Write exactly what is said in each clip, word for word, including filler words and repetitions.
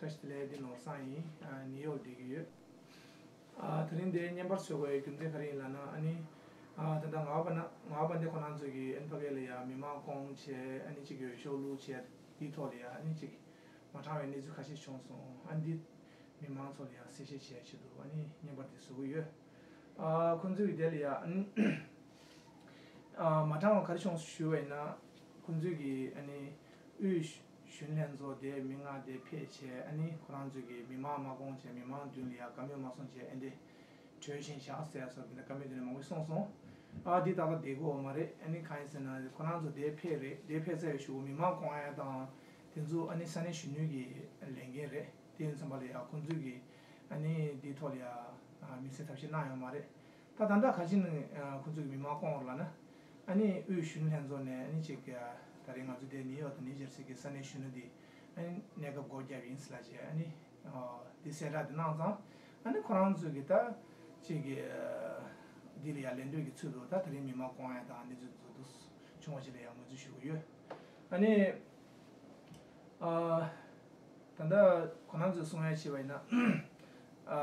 བཀྲ་ཤིས་བདེ་ལེགས། འདི་ནོར་བཟང་ཡིན། ཨ་ནིའུ་ཡོག་བསྡད་ཀྱི་ཡོད། ཨ་དེ་རིང་འདིར་བརྙན་པར་བཟོ་དགོས་པའི་རྒྱུ་མཚན་ག་རེ་ཡིན་ལབ་ན། ཨ་ནི་ཨ་ད་ལྟ་ངག་དབང་པ་ན་ངག་དབང་པ་འདི་ཁོ་རང་ཚོ་གི་ཨ་ནི་ཕ་གི་ལ་ཡ་མི་མང་སྐོང་བྱས། ཨ་ནི་གཅིག་གི་འོས་ཤོག་བླུགས་བྱས། འདིའི་ཐོག་ལ་ཡ་ཨ་ནི་གཅིག་མ་དྲང་བའི་གནས་ཚུལ་ཁ་ཤས་བྱུང་སོང་། ཨ་ནི་འདི་མི་མང་ཚོ་ལ་ཡ་གསལ་བཤད་བྱེད་ཆེད་དུ་ཨ་ནི་བརྙན་པར་འདི་བཟོ་གི་ཡོད། ཨ་ཁོང་ཚོའི་དེ་ལ་ཡ་ཨ་ནི་ཨ་མ་དྲང་བ་ག་རེ་བྱུང་ཞུས་པ་ཡིན་ན། ཁོང་ཚོས་ཀྱི་ཨ་ནི་དབུས་གཞོན་ལྷན་ཚོགས་དེ་མི་ལྔ་དེ་ཕེབས་བྱས། ཨ་ནི་ཁོ་རང་ཚོས་ཀྱི་མི་མང་མ་སྐོང་བྱས། མི་མང་མདུན་ལ་ཡ་བཀའ་མོལ་མ་གསུངས་བྱས། ཨ་འདི་གྲོས་ཆོད་བཞག་ཟེར་སོགས་དེ་འདྲ་བཀའ་མོལ་དེ་འདྲ་མང་པོ་གསུངས་སོང་། ཨ་འདི་ཏག་ཏག་བསྡད་ཀྱི་ཡོད་མ་རེད། ཨ་ནི་གང་ཡིན་ཟེར་ན། ཁོ་རང་ཚོ་དེ་ཕེབས་རེད། དེ་ཕེབས་ཚར་བའི་གཞུག་མི་མང་སྐོང་ཡ་དང་དེ་ཚོ་ཨ་ནི་ས་གནས་གཞོན་ནུ་གི་ལས་འགན་རེད། དེ་ཡིན་ཙམ་པ་ལ་ཡ་ཁོང་ཚོས་ཀྱི་ཨ་ནི་འདིའི་ཐོག་ལ་ཡ་ཨ་དམིགས་བསལ་ཐབས་ཤེས་གནང་ཡོད་མ་རེད། ད་ད་ལྟ་ག་ཅི་ནས་ཨ་ཁོ་ཚོས་མི་མང་སྐོང་བ་ལབ་ན། ཨ་ནི་དབུས་གཞོན་ལྷན་ཚོགས་ནས་ཨ་ནི་ཅིག་ཨ་ད་རེས་ང་ཚོ་དེ་ནིའུ་ཡོག་དང་ནིའུ་ཇར་སི་གི་ས་གནས་གཞོན་ནུ་དེ་ཨ་ནི་གནས་སྐབས་སྒོ་བརྒྱབ་ཡིན་ཟེར་ལབ་བྱས། ཨ་ནི་ཨ་དེ་གསལ་བསྒྲགས་དེ་གནང་ཙང་། ཨ་ནི་ཁོ་རང་ཚོས་ཀྱི་ད་ཅིག་གི་ཨ་འདི་ལ་ཡ་ལན་འདེབས་ཀྱི་ཚུལ་དུ་ད་ད་རེས་མི་མང་སྐོང་ཡ་དང་གནས་ཚུལ་དེ་ཚོ་འདུག་བྱུང་བ་ཞིག་ལ་ཡ་ངོས་འཛིན་ཞུ་གི་ཡོད། ཨ་ནི་ཨ་ད་ལྟ་ཁོ་རང་ཚོས་གསུང་ཡ་བྱས་པ་ཡིན་ན། ཨ་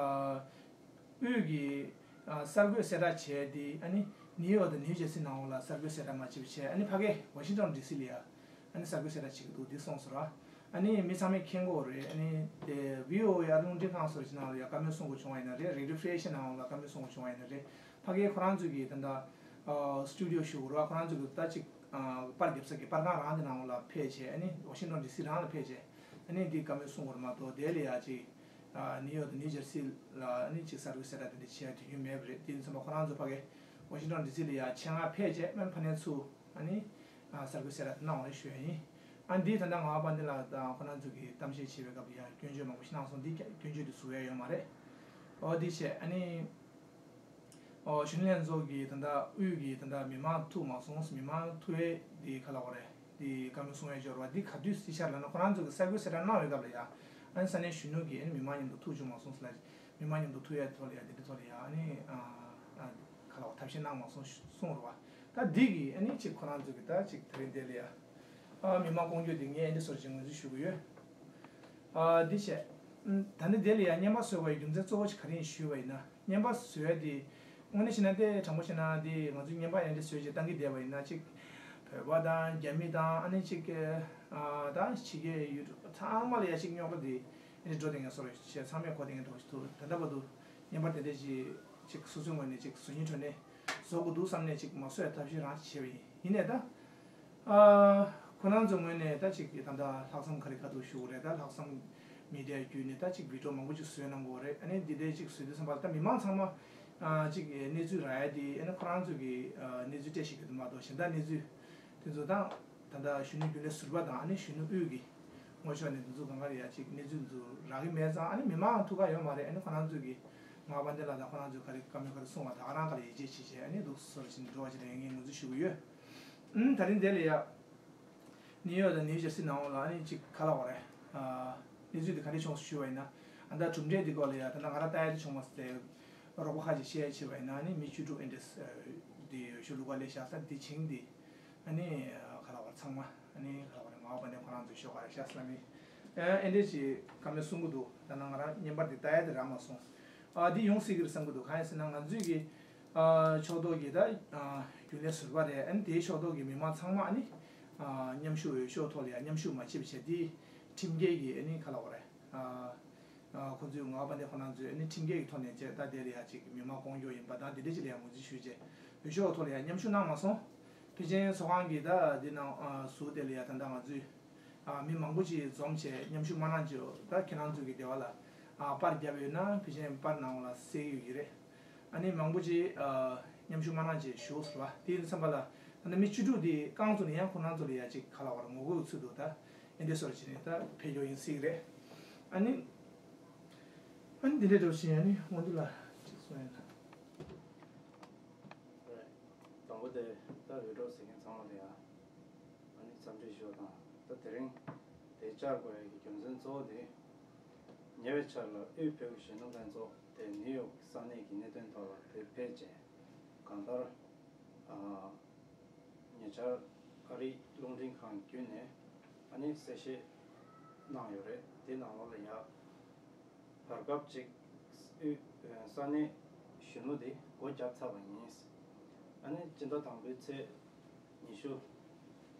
དབུས་ཀྱི་ཨ་གསར་འགོད་གསལ་བསྒྲགས་བྱས་ཏེ། ཨ་ནི་ནིའུ་ཡོག་དང་ནིའུ་ཇར་སི་ནང་ལ་གསར་འགོད་གསལ་བསྒྲགས་མ་བྱས་པ་བྱས། ཨ་ནི་ཕ་གི་ཝ་ཤིང་ཊོན་ཌི་སི་ལ་ཡ་ཨ་ནི་གསར་འགོད་གསལ་བསྒྲགས་བྱེད་ཀྱི་འདུག་འདི་གསུངས་སོང་ར། ཨ་ནི་མི་ཚང་མས་མཁྱེན་གྱི་ཡོད་རེད། ཨ་ནི་དེ་བྷི་ཨོ་ཨེ་རླུང་འཕྲིན་ཁང་སོགས་ཀྱི་ནང་ལ་ཡ་བཀའ་མོལ་གསུང་དགོས་བྱུང་བ་ཡིན་ན་རེད། རེ་ཌི་ཡོ་ཧྥི་རེ་ཤི་ནང་ལ་བཀའ་མོལ་གསུང་དགོས་བྱུང་བ་ཡིན་ན་རེད། ཕ་གིའི་ཁོ་རང་ཚོས་ཀྱི་ད་ལྟ་ཨ་སི་ཊུ་ཌི་ཡོ་ཞུ་དགོས་ར། ཁོ་རང་ཚོས་ཀྱི་ད་ཅིག་ཨ་པར་རྒྱབ་ས་གི་པར་ཁང་རང་དེ་ནང་ལ་ཕེབས་བྱས། ཨ་ནི་ཝ་ཤིང་ཊོན་ཌི་སི་རང་ལ་ཕེབས་བྱས། ཨ་ནི་འདི་བཀའ་མོལ་གསུང་དགོས་རེད་མ་གཏོགས། དེ་ལ་ཡ་ཅིག་ཨ་ནིའུ་ཡོག་དང་ནིའུ་ཇར་སི་ལ་ཨ་ནི་ཅིག་གསར་འགོད་གསལ་བསྒྲགས་དེ་འདྲ་བྱེད་ཡ་དུས་རྒྱུན་མེད་པ་རེད། དེ་ཡིན་ཙང་ཁོ་རང་ཚོ་ཕ་གི་ཝ་ཤིང་ཊོན་ཌི་སི་ལ་ཡ་ཆེད་མངགས་ཕེབས་བྱས། མར་ཕ་ནས་ཚུར་ཨ་ནི་ཨ་གསར་འགོད་གསལ་བསྒྲགས་དེ་གནང་བ་རེད་ཞུ་ཡ་ཡིན། ཨ་འདི་ད་ལྟ་ངག་དབང་དཔལ་ལྡན་ལགས་དང་ཁོ་རང་ཚོ་གིས་གཏམ་བཤད་བྱེད་པའི་སྐབས་ལ་ཡང་སྐྱོན་བརྗོད་མང་པོ་ཞིག་གནང་སོང་། འདི་སྐྱོན་བརྗོད་དེ་ཟུར་ཡ་ཡོད་མ་རེད། འོ་འདི་བྱས། ཨ་ནི་ཨོ་གཞོན་ནུ་ལྷན་ཚོགས་ཀྱི་ད་ལྟ་དབུས་ཀྱི་ད་ལྟ་མི་མང་ཐུག་མ་སོང་། མི་མང་ཐུག་ཡས་འདི་ག་ལབ་དགོས་རེད། འདི་བཀའ་མོལ་གསུང་ཡས་འབྱོར་བ་འདི་ག་དུས་སྲིད་ཆར་ལབ་ན། ཁོ་རང་ཚོ་གི་གསར་འགོད་གསལ་བསྒྲགས་གནང་བའི་སྐབས་ལ་ཡ་ཨ་ནི་ས་གནས་གཞོན་ནུ་གིས་ཨ་ནི་མི་མང་མཉམ་དུ་ཐུག་བྱུང་མ་སོང་ཟེར་ལབ། མི་མང་མཉམ་དུ་ཐུག་ཡས་ཐོག་ལ་ཡ་འདི་འདྲ་ཐོག་ལ་ཡ་ཨ་ནི་ཨ་ཨ་ག་ལབ་དགོས། ཐབས་ཤེས་གནང་མ་སོང་གསུངས་རེད་བ། ད་འདི་གི་ཨ་ནི་ཅིག་ཁོ་རང་ཚོ་གི་ད་ཅིག་དེ་རིང་འདི་ལ་ཡ་ཨ་མི་མང་སྐོང་རྒྱུ་འདི་ངས་ཨ་འདི་སོར་ཅིག་ངོས་འཛིན་ཞུ་གི་ཡོད། ཨ་འདི་བྱས། ཨམ་ད་ནི་འདི་ལ་ཡ་བརྙན་པར་བཟོ་དགོས་པའི་རྒྱུ་མཚན་གཙོ་བོ་ཞིག་ག་རེ་ཡིན་ཞུས་པ་ཡིན་ན། བརྙན་པར་བཟོ་ཡ་འདི་དངོས་གནས་བྱས་ན་འདི་དྲང་པོ་བཤད་ན་འདི་ང་ཚོས་བརྙན་པར་ཡང་འདི་བཟོས་བྱས་བཏང་གི་བསྡད་པ་ཡིན་ན། ཅིག་བོད་པ་དང་རྒྱ་མི་དང་ཨ་ནི་ཅིག་ཨ་ད་ཕྱི་རྒྱལ་ཡུལ་གྲུ་ཚང་མ་ལ་ཡ་ཅིག་རྙོག་དྲ་འདི་ཨ་ནི་འགྲོ་བསྡད་མཁན་བཟོ་འདྲ་བྱས། ཚང་མས་གོ་བསྡད་མཁན་འདྲ་བོ་ཞིག་འདུག་ད་ལྟ་བར་དུ་བརྙན་པར་དེ་འདྲ་ཅིག་ཅིག་སོ་སོའི་ངོས་ནས་ཅིག་བཟོ་སྙིང་བྲོ་ནས་བཟོ་དགོས་འདུག་བསམ་ནས་ཅིག་མ་བཟོ་ཡ་ཐབས་ཤེས་རང་བྱས་པ་ཡིན། ཡིན་ནའི་ད། ཨ་ཁོ་རང་ཚོའི་ངོས་ནས་ད་ཅིག་ད་ལྟ་ལྷག་བསམ་ག་རེ་ག་འདུག་ཞུ་དགོས་རེད། ད་ལྷག་བསམ་མི་ཌི་ཡ་བརྒྱུད་ནས་ད་ཅིག་བི་ཌི་ཡོ་མང་པོ་ཅིག་བཟོས་གནང་དགོས་རེད། ཨ་ནི་འདི་འདྲའི་ཅིག་བཟོས་དུས་ཙམ་པ་ལ་ད་མི་མང་ཚང་མ་ཨ་ཅིག་གནས་ཚུལ་རག་ཡ་དེ་ཨ་ནི་ཁོ་རང་ཚོ་གི་ཨ་གནས་ཚུལ་སྤྲད་ཤེས་ཀྱི་འདུག་མ་གཏོགས། གཞན་དག་གནས་ཚུལ་དེ་ཚོ་དང་། ད་ལྟ་གཞོན་ནུ་རྒྱུན་ལས་ཟུར་པ་དང་ཨ་ནི་གཞོན་ནུ་དབུས་ཀྱི་ངོས་ཕྱོགས་ནས་འདི་ཚོ་གང་ག་ལ་ཡ་ཅིག་གནས་ཚུལ་འདི་ཚོ་རག་གི་མེད་ཙང་། ཨ་ནི་མི་མང་ཐུག་ག་ཡོད་མ་རེད། ཨ་ནི་ཁོ་རང་ཚོ་གི་ངག་དབང་དཔལ་ལྡན་ལགས་དང་ཁོ་རང་ཚོས་ག་རེ་བཀའ་མོལ་ག་རེ་གསུངས་པ་ད་ག་རང་ག་ལ་ཡིད་ཆེས་བྱེད་བྱས། ཨ་ནི་འདུག་སེ་བཟོ་འདྲ་ཞིག་འགྲོ་བ་ཞིག་རེད་ངས་ངོས་འཛིན་ཞུ་གི་ཡོད། ཨུམ་ད་རིང་འདི་ལ་ཡ་ནིའུ་ཡོག་དང་ནིའུ་ཇར་སི་ནང་ལ་ཨ་ནི་ཅིག་ག་ལབ་དགོས་རེད། ཨ་གནས་ཚུལ་འདི་ག་འདྲ་བྱུང་སོང་ཞུས་པ་ཡིན་ན། ཨ་ད་གྲུབ་འབྲས་འདི་སྐོར་ལ་ཡ་ད་ལྟ་ང་རང་ལྟ་ཡ་དེ་བྱུང་མ་སོང་སྟེ། རོགས་པ་ཁ་ཅིག་བཤད་བྱས་པ་ཡིན་ན། ཨ་ནི་མི་བཅུ་དྲུག་ཨེ་འདྲས་འདི་ཞོ་ལུ་ག་ལས་བཞག་ས་འདི་བྱིངས་འདི། ཨ་ནི་ག་ལབ་དགོས་རེད། ཚང་མ་ཨ་ནི་ག་ལབ་དགོས་རེད། ངག་དབང་དཔལ་ལྡན་ཁོ་རང་ཚོའི་ཤོག་ཁ་རེད་ཤག་ཟེར་ལབ་ནི། ཨ་ཨེ་འདྲས་ཅིག་བཀའ་མོལ་གསུང་གི་འདུག་ད་ནང་ང་རང་བརྙན་པར་འདི་ལྟ་ཡ་དེ་རག་མ་སོང་། ཨ་འདི་ཡོང་སྲིད་ཀྱི་རེད་བསམ་གྱི་འདུག་གང་ཡིན་ཟེར་ན་ང་ཚོའི་གི་ཨ་ཕྱོགས་གཏོགས་ཀྱི་ད་ཨ་རྒྱུན་ལས་ཟུར་པ་རེད། ཨ་ནི་དེའི་ཕྱོགས་གཏོགས་ཀྱི་མི་མང་ཚང་མ་ཨ་ནི་ཨ་མཉམ་ཞུགས་འོས་ཤོག་ཐོག་ལ་ཡ་མཉམ་ཞུགས་མ་བྱེད་པ་བྱས། དེ་ཁྲིམས་འགལ་གྱི་ཨ་ནི་ག་ལབ་དགོས་རེད། ཨ་ཨ་ཁོ་ཚོས་ངག་དབང་དཔལ་ལྡན་ཁོ་རང་ཚོས་ཨ་ནི་ཁྲིམས་འགལ་གྱི་ཐོག་ནས་བྱས། ད་དེ་ལ་ཡ་ཅིག་མི་མང་སྐོང་རྒྱུ་ཡིན་པ་དང་དེ་འདྲ་ཅིག་ལ་ཡ་ངོས་འཛིན་ཞུས་བྱས། འོས་ཤོག་ཐོག་ལ་ཡ་མཉམ་ཞུགས་གནང་མ་སོང་། ཕལ་ཆེར་ཚོགས་ཁང་གི་ད་འདི་ནང་ཨ་ཟུར་དེ་ལ་ཡ་ད་ལྟ་ང་ཚོས་ཨ་མི་མང་པོ་ཅིག་འཛོམས་བྱས་མཉམ་ཞུགས་མ་གནང་བྱས། ད་ཁྱེད་རང་ཚོ་གི་སྡེ་བ་ལ་ཨ་པར་བརྒྱབ་ཡོད་ན་ཕལ་ཆེར་པར་ནང་ལ་གསལ་ཡོད་ཀྱི་རེད། ཨ་ནི་མང་པོ་ཅིག་ཨ་མཉམ་ཞུགས་མ་གནང་བྱས་བཞུགས་ཟེར་བ་དེ་ཡིན་ཙམ་པ་ལ། ད་ནི་མི་བཅུ་དྲུག་དེ་རྐང་བཙུགས་ནས་ཡང་ཁོ་རང་ཚོ་ལ་ཡ་ཅིག་ག་ལབ་དགོས་རེད། ངོ་རྒོལ་གྱི་ཚུལ་དུ་ད་ཨེ་འདྲས་བཟོ་འདྲ་བྱས་ནས་ད་ཕེབས་རྒྱུ་ཡིན་སྲིད་ཀྱི་རེད། ཨ་ནི་ཨ་ནི་འདི་འདྲས་འདྲ་བོ་བྱས། ཨ་ནི་དབང་འདུས་ལགས་ཅིག་གསུང་ཡ་ན། རེད། དང་པོ་དེ་ད་འོས་སྒྲུབ་ཟེར་མཁན་ཚང་མ་ལ་ཡ་ཨ་ནི་འཚམས་འདྲི་ཞུ་བ་དང་། ད་དེ་རིང་དེ་བཅར་དགོས་ཡ་གི་རྒྱུ་མཚན་གཙོ་བོ་དེ། ཉེ་བའི་ཆར་ལ་དབུས་བོད་ཀྱི་གཞོན་ནུ་ལྷན་ཚོགས་དེ་ནིའུ་ཡོག་ས་གནས་ཀྱི་གནད་དོན་ཐོག་ལ་དེ་ཕེབས་རྗེས། གང་ལྟར་ཨ་ཉེ་ཆར་ཨ་རིའི་རླུང་འཕྲིན་ཁང་བརྒྱུད་ནས་ཨ་ནི་གསལ་བཤད་གནང་ཡོད་རེད། དེ་ནང་ལོགས་ལ་ཡ་བར་སྐབས་ཅིག་དབུས་ས་གནས་གཞོན་ནུ་དེ་སྒོ་བརྒྱབ་ཚར་བ་ཡིན། ཨ་ནི་སྤྱི་ཟླ་དང་པོའི་ཚེས་ཉི་ཤུ།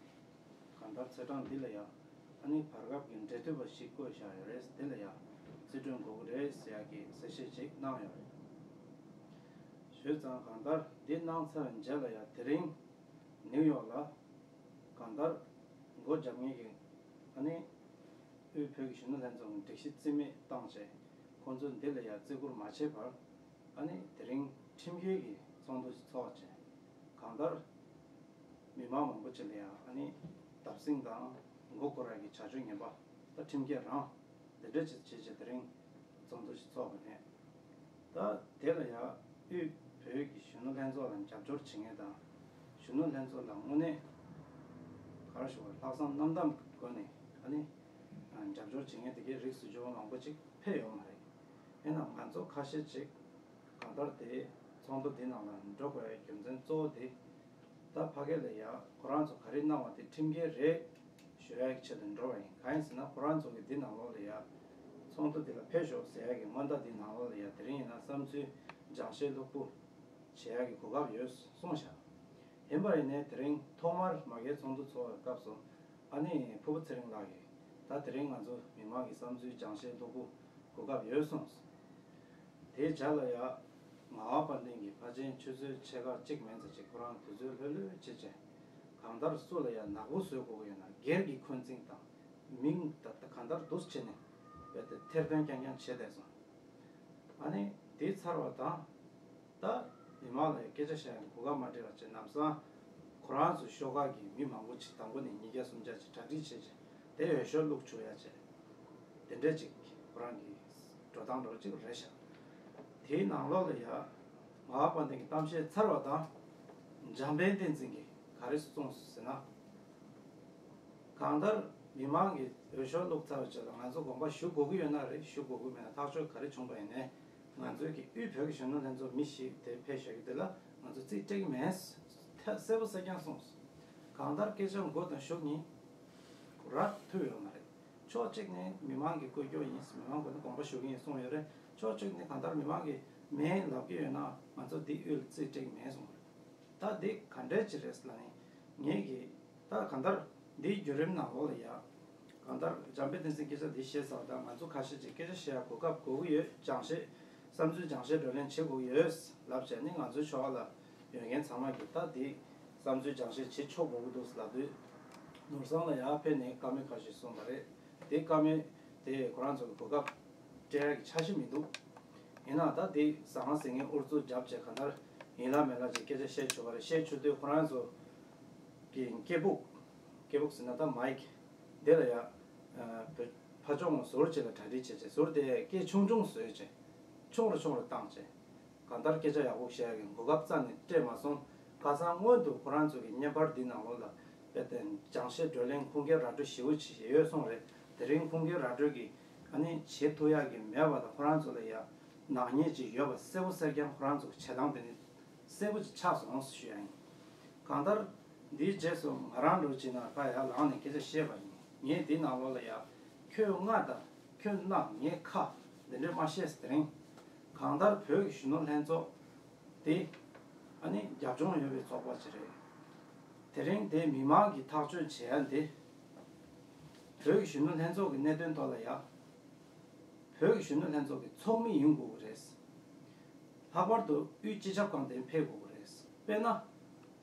གང་ལྟར་ཚེས་གྲངས་འདི་ལ་ཡ་ཨ་ནི་བར་སྐབས་ཀྱི་འབྲེལ་མཐུད་པ་ཞིག་བསྐོས་བཞག་ཡོད་རེད། འདི་ལ་ཡ་རྩིས་སྤྲོད་དགོས་ཀྱི་རེད་ཟེར་ཡག་གི་གསལ་བཤད་ཅིག་གནང་ཡོད་རེད། བྱས་ཙང་གང་ལྟར་འདི་གནང་ཚར་རྗེས་ལ་ཡ་དེ་རིང་ནིའུ་ཡོག་ལ་གང་ལྟར་སྒོ་བརྒྱབ་མཁན་གྱི་ཨ་ནི་དབུས་བོད་ཀྱི་གཞོན་ནུ་ལྷན་ཚོགས་ཀྱི་སྒྲིག་གཞི་རྩིས་མེད་བཏང་བྱས་ཁོང་ཚོས་འདི་ལ་ཡ་བརྩི་བཀུར་མ་བྱས་པར་ཨ་ནི་དེ་རིང་ཁྲིམས་འགལ་གྱི་ཚོགས་འདུ་ཞིག་ཚོགས་བྱས། གང་ལྟར་མི་མང་མང་པོ་ཅིག་ལ་ཡ་ཨ་ནི་བརྡབ་གསིག་དང་མགོ་སྐོར་ཡག་གི་བྱ་སྤྱོད་ངན་པ་ད་ཁྲིམས་འགལ་རང་དེ་འདྲ་ཅིག་བྱས་བྱས་དེ་རིང་ཚོགས་འདུ་ཞིག་ཚོགས་པ་རེད། ད་དེ་ལ་ཡ་དབུས་བོད་ཀྱི་གཞོན་ནུ་ལྷན་ཚོགས་ལ་རྒྱབ་སྐྱོར་བྱེད་མཁན་དང་གཞོན་ནུ་ལྷན་ཚོགས་ལ་དངོས་གནས་ག་རེ་ཞུ་དགོས་རེད། ལྷག་བསམ་རྣམ་དག་གི་སྒོ་ནས་ཨ་ནི་རྒྱབ་སྐྱོར་བྱེད་མཁན་དེ་གའི་རིགས་སུ་འབྱོར་བ་མང་པོ་ཅིག་ཕེབས་ཡོད་མ་རེད། ཡིན་ནའང་ང་ཚོ་ཁ་ཤས་ཅིག་གང་ལྟར་དེ་ཚོགས་འདུ་འདི་ནང་ལ་འགྲོ་དགོས་ཡའི་རྒྱུ་མཚན་གཙོ་བོ་དེ། ད་ཕ་གི་ལ་ཡ་ཁོ་རང་ཚོ་ག་རེ་གནང་བ་དེ་ཁྲིམས་འགལ་རེད་ཞུ་ཡག་གི་ཆེད་དུ་འགྲོ་བ་ཡིན། གང་ཡིན་ཟེར་ན་ཁོ་རང་ཚོ་གི་འདི་ནང་ལོགས་ལ་ཡ་ཚོགས་འདུ་འདི་ལ་ཕེབས་ཤོག་ཟེར་ཡག་གི་སྔོན་བརྡ་འདི་ནང་ལོགས་ལ་ཡ་དེ་རིང་ཡིན་ན་བསམ་ཚུལ་སྦྱང་བཤད་ལྷུག་པོ་བྱེད་ཡག་གི་གོ་སྐབས་ཡོད་གསུངས་བཞག་ཡིན་པ་ཡིན་ནའི་དེ་རིང་ཐོག་མར་མ་གིའི་ཚོགས་འདུ་ཚོགས་པའི་སྐབས་སུ་ཨ་ནི་ཕུར་བུ་ཚེ་རིང་ལགས་ཀྱིས་ད་དེ་རིང་ང་ཚོ་མི་མང་གི་བསམ་ཚུལ་སྦྱང་བཤད་ལྷུག་པོ་གོ་སྐབས་ཡོད་གསུངས། དེའི་ཆ་ལ་ཡ། ངག་དབང་དཔལ་ལྡན་གྱིས་ཕལ་ཆེར་ཆུ་ཚོད་ཕྱེད་ཀ་གཅིག་མན་ཙམ་ཅིག་ཁོ་རང་དུས་ཚོད་ལྷོད་ལྷོད་བྱེད་བྱས། གང་ལྟར་སུ་ལ་ཡ་ནག་པོ་བཟོ་དགོས་ཀྱི་ཡོད་ན་སྒེར་གྱི་འཁོན་འཛིང་དང་མིང་ད་ལྟ་གང་ལྟར་འདུག་བྱས་ནས་རྦད་དེ་ཐེར་འདོན་རྐྱང་རྐྱང་བྱས་བསྡད་སོང་། ཨ་ནི་དེ་ཚར་བ་དང་། ད་མི་མང་ལ་ཡ་སྐད་ཆ་བཤད་ཡ་གོ་སྐབས་མ་སྤྲད་པ་བྱས་ལམ་སང་ཁོ་རང་ཚོའི་ཤོག་ཁག་གི་མི་མང་པོ་ཅིག་དང་པོ་ནས་ཉིས་བརྒྱ་སུམ་བརྒྱ་ཅིག་གྲ་སྒྲིག་བྱས་བྱས་དེ་འོས་ཤོག་བླུགས་བཅུག་ཡ་བྱས། དེ་འདྲས་ཅིག་ཁོ་རང་གི་འགྲོ་སྟངས་འདྲ་བོ་ཅིག་རེད་ཤག་དེའི་ནང་ལོགས་ལ་ཡ་ངག་དབང་དཔལ་ལྡན་གྱི་གཏམ་བཤད་ཚར་བ་དང་། འཇམ་དཔལ་བསྟན་འཛིན་གྱིས་ག་རེ་གསུངས་ཟེར་ན། གང་ལྟར་མི་མང་གིས་འོས་ཤོག་བླུགས་ཚར་བའི་རྗེས་ལ་ང་ཚོ་དགོངས་པ་ཞུ་དགོས་ཀྱི་ཡོད་ན་རེད། ཞུ་དགོས་ཀྱི་མེད་ན་ཐག་གཅོད་ག་རེ་བྱུང་པ་ཡིན་ནའི་ང་ཚོའི་གི་དབུས་བོད་ཀྱི་གཞོན་ནུ་ལྷན་ཚོགས་མི་ཞིག་དེ་ཕེབས་བཞག་གི་དེ་ལ་ང་ཚོ་རྩིས་སྤྲད་ཀྱི་མེད། ཐད་གསལ་པོ་གསལ་རྐྱང་གསུངས། གང་ལྟར་སྐད་ཆ་མགོ་དང་གཞུག་གཉིས་རག་ཐུབ་ཡོད་མ་རེད། ཕྱོགས་གཅིག་ནས་མི་མང་གི་བཀོད་སྐྱོར་ཡིན། མི་མང་ཀུན་ནས་དགོངས་པ་ཞུ་གི་ཡིན་གསུངས་ཡོད་རེད། ཕྱོགས་གཅིག་ནས་གང་ལྟར་མི་མང་གིས་མེད་ལབ་ཀྱི་ཡོད་ན་ང་ཚོ་འདི་དབུས་ལ་རྩིས་སྤྲད་ཀྱི་མེད་གསུངས་རེད། ད་འདི་ག་འདྲས་ཅིག་རེད་ལབ་ནས་ངས་ཀྱིས་ད་གང་ལྟར་འདིའི་བརྒྱུད་རིམ་ནང་ལོགས་ལ་ཡ། གང་ལྟར་འཇམ་དཔལ་བསྟན་འཛིན་སྐད་ཆ་འདི་བཤད་ཚར་བ་དང་ང་ཚོ་ཁ་ཤས་ཀྱིས་སྐད་ཆ་བཤད་ཡ་གོ་སྐབས་དགོས་ཀྱི་ཡོད། སྦྱང་བཤད་བསམ་ཚུལ་སྦྱང་བཤད་བགྲོ་གླེང་བྱེད་དགོས་ཀྱི་ཡོད་ལབ་བྱས་ནས་ང་ཚོའི་ཕྱོགས་ལ་ཡོད་མཁན་ཚང་མ་གིས་ད་འདི་བསམ་ཚུལ་སྦྱང་བཤད་བྱེད་ཆོག་དགོས་ཀྱི་འདུག་ལབ་དུས་ནོར་བཟང་ལ་ཡར་ཕེབས་ནས་བཀའ་མོལ་ཁ་ཤས་གསུངས་པ་རེད། དེ་བཀའ་མོལ་དེ་ཁོ་རང་ཚོ་གི་གོ་སྐབས་སྤྲད་ཡག་གི་འཆར་གཞི་མི་འདུག་ཡིན་ནའང་ད་དེ་ཟང་ཟིང་ངེ་ཨུ་ཚུགས་རྒྱབ་བྱས་གང་ལྟར་ཡིན་ལ་མིན་ལ་ཅིག་སྐད་ཆ་བཤད་ཆོག་པ་རེད། བཤད་ཆོག་དུས་ཁོ་རང་ཚོ་གི་སྐད་སྦུག་སྐད་སྦུག་ཟེར་ན་ད་མའིག་དེ་ལ་ཡ་བོད་ཕར་ཕྱོགས་ངོས་ཟུར་གཅིག་ལ་གྲ་སྒྲིག་བྱས་བྱས་ཟུར་དེ་སྐད་ཆུང་ཆུང་བཟོས་བྱས་ཆུང་རུ་ཆུང་རུ་བཏང་བྱས། གང་ལྟར་སྐད་ཆ་ཡག་པོ་བཤད་ཡག་གི་གོ་སྐབས་རྩ་ནས་སྤྲད་མ་སོང་། ཁ་སང་སྔོན་དུ་ཁོ་རང་ཚོ་གི་བརྙན་པར་འདི་ནང་ལོགས་ལ་དཔེ་དེ་སྦྱང་བཤད་བགྲོ་གླེང་ཁུངས་སྐྱེལ་ར་སྤྲོད་ཞེ་པོ་ཅིག་ཡོད་སོང་རེད། དེ་རིང་ཁུངས་སྐྱེལ་ར་སྤྲོད་ཀྱི་ཨ་ནི་བྱེད་ཐུབ་ཡག་གི་མེད་པ་དང་ཁོ་རང་ཚོ་ལ་ཡ་ནག་ཉེས་ཅིག་ཡོད་པ་གསལ་པོ་གསལ་རྐྱང་ཁོ་རང་ཚོ་གི་བྱེད་སྟངས་དེ་ནི་གསལ་པོ་ཅིག་ཆགས་སོང་ཞུ་ཡ་ཡིན། གང་ལྟར་འདིའི་རྗེས་སུ་ང་རང་ལོ་གཅིག་ནང་ཕར་ཡར་ལངས་ནས་སྐད་ཆ་བཤད་པ་ཡིན། ངས་འདི་ནང་ལོགས་ལ་ཡ་ཁྱོད་ང་དང་ཁྱོད་རྣམས་ངས་ཁ་འདི་འདྲས་མ་བཤད་ཟེར་དེ་རིང་། གང་ལྟར་བོད་ཀྱི་གཞོན་ནུ་ལྷན་ཚོགས་དེ་ཨ་ནི་རྒྱབ་ལྗོངས་ཡོད་པའི་ཚོགས་པ་ཅིག་རེད། དེ་རིང་དེ་མི་མང་གིས་ཐག་གཅོད་བྱེད་ཡ་འདི་བོད་ཀྱི་གཞོན་ནུ་ལྷན་ཚོགས་ཀྱི་གནད་དོན་ཐོག་ལ་ཡ་བོད་ཀྱི་གཞོན་ནུ་ལྷན་ཚོགས་ཀྱི་ཚོགས་མི་ཡིན་དགོས་ཀྱི་རེད། ལྷག་པར་དུ་དབུས་སྤྱི་ཁྱབ་ཁང་དེར་ཕེབས་དགོས་ཀྱི་རེད། དཔེར་ན།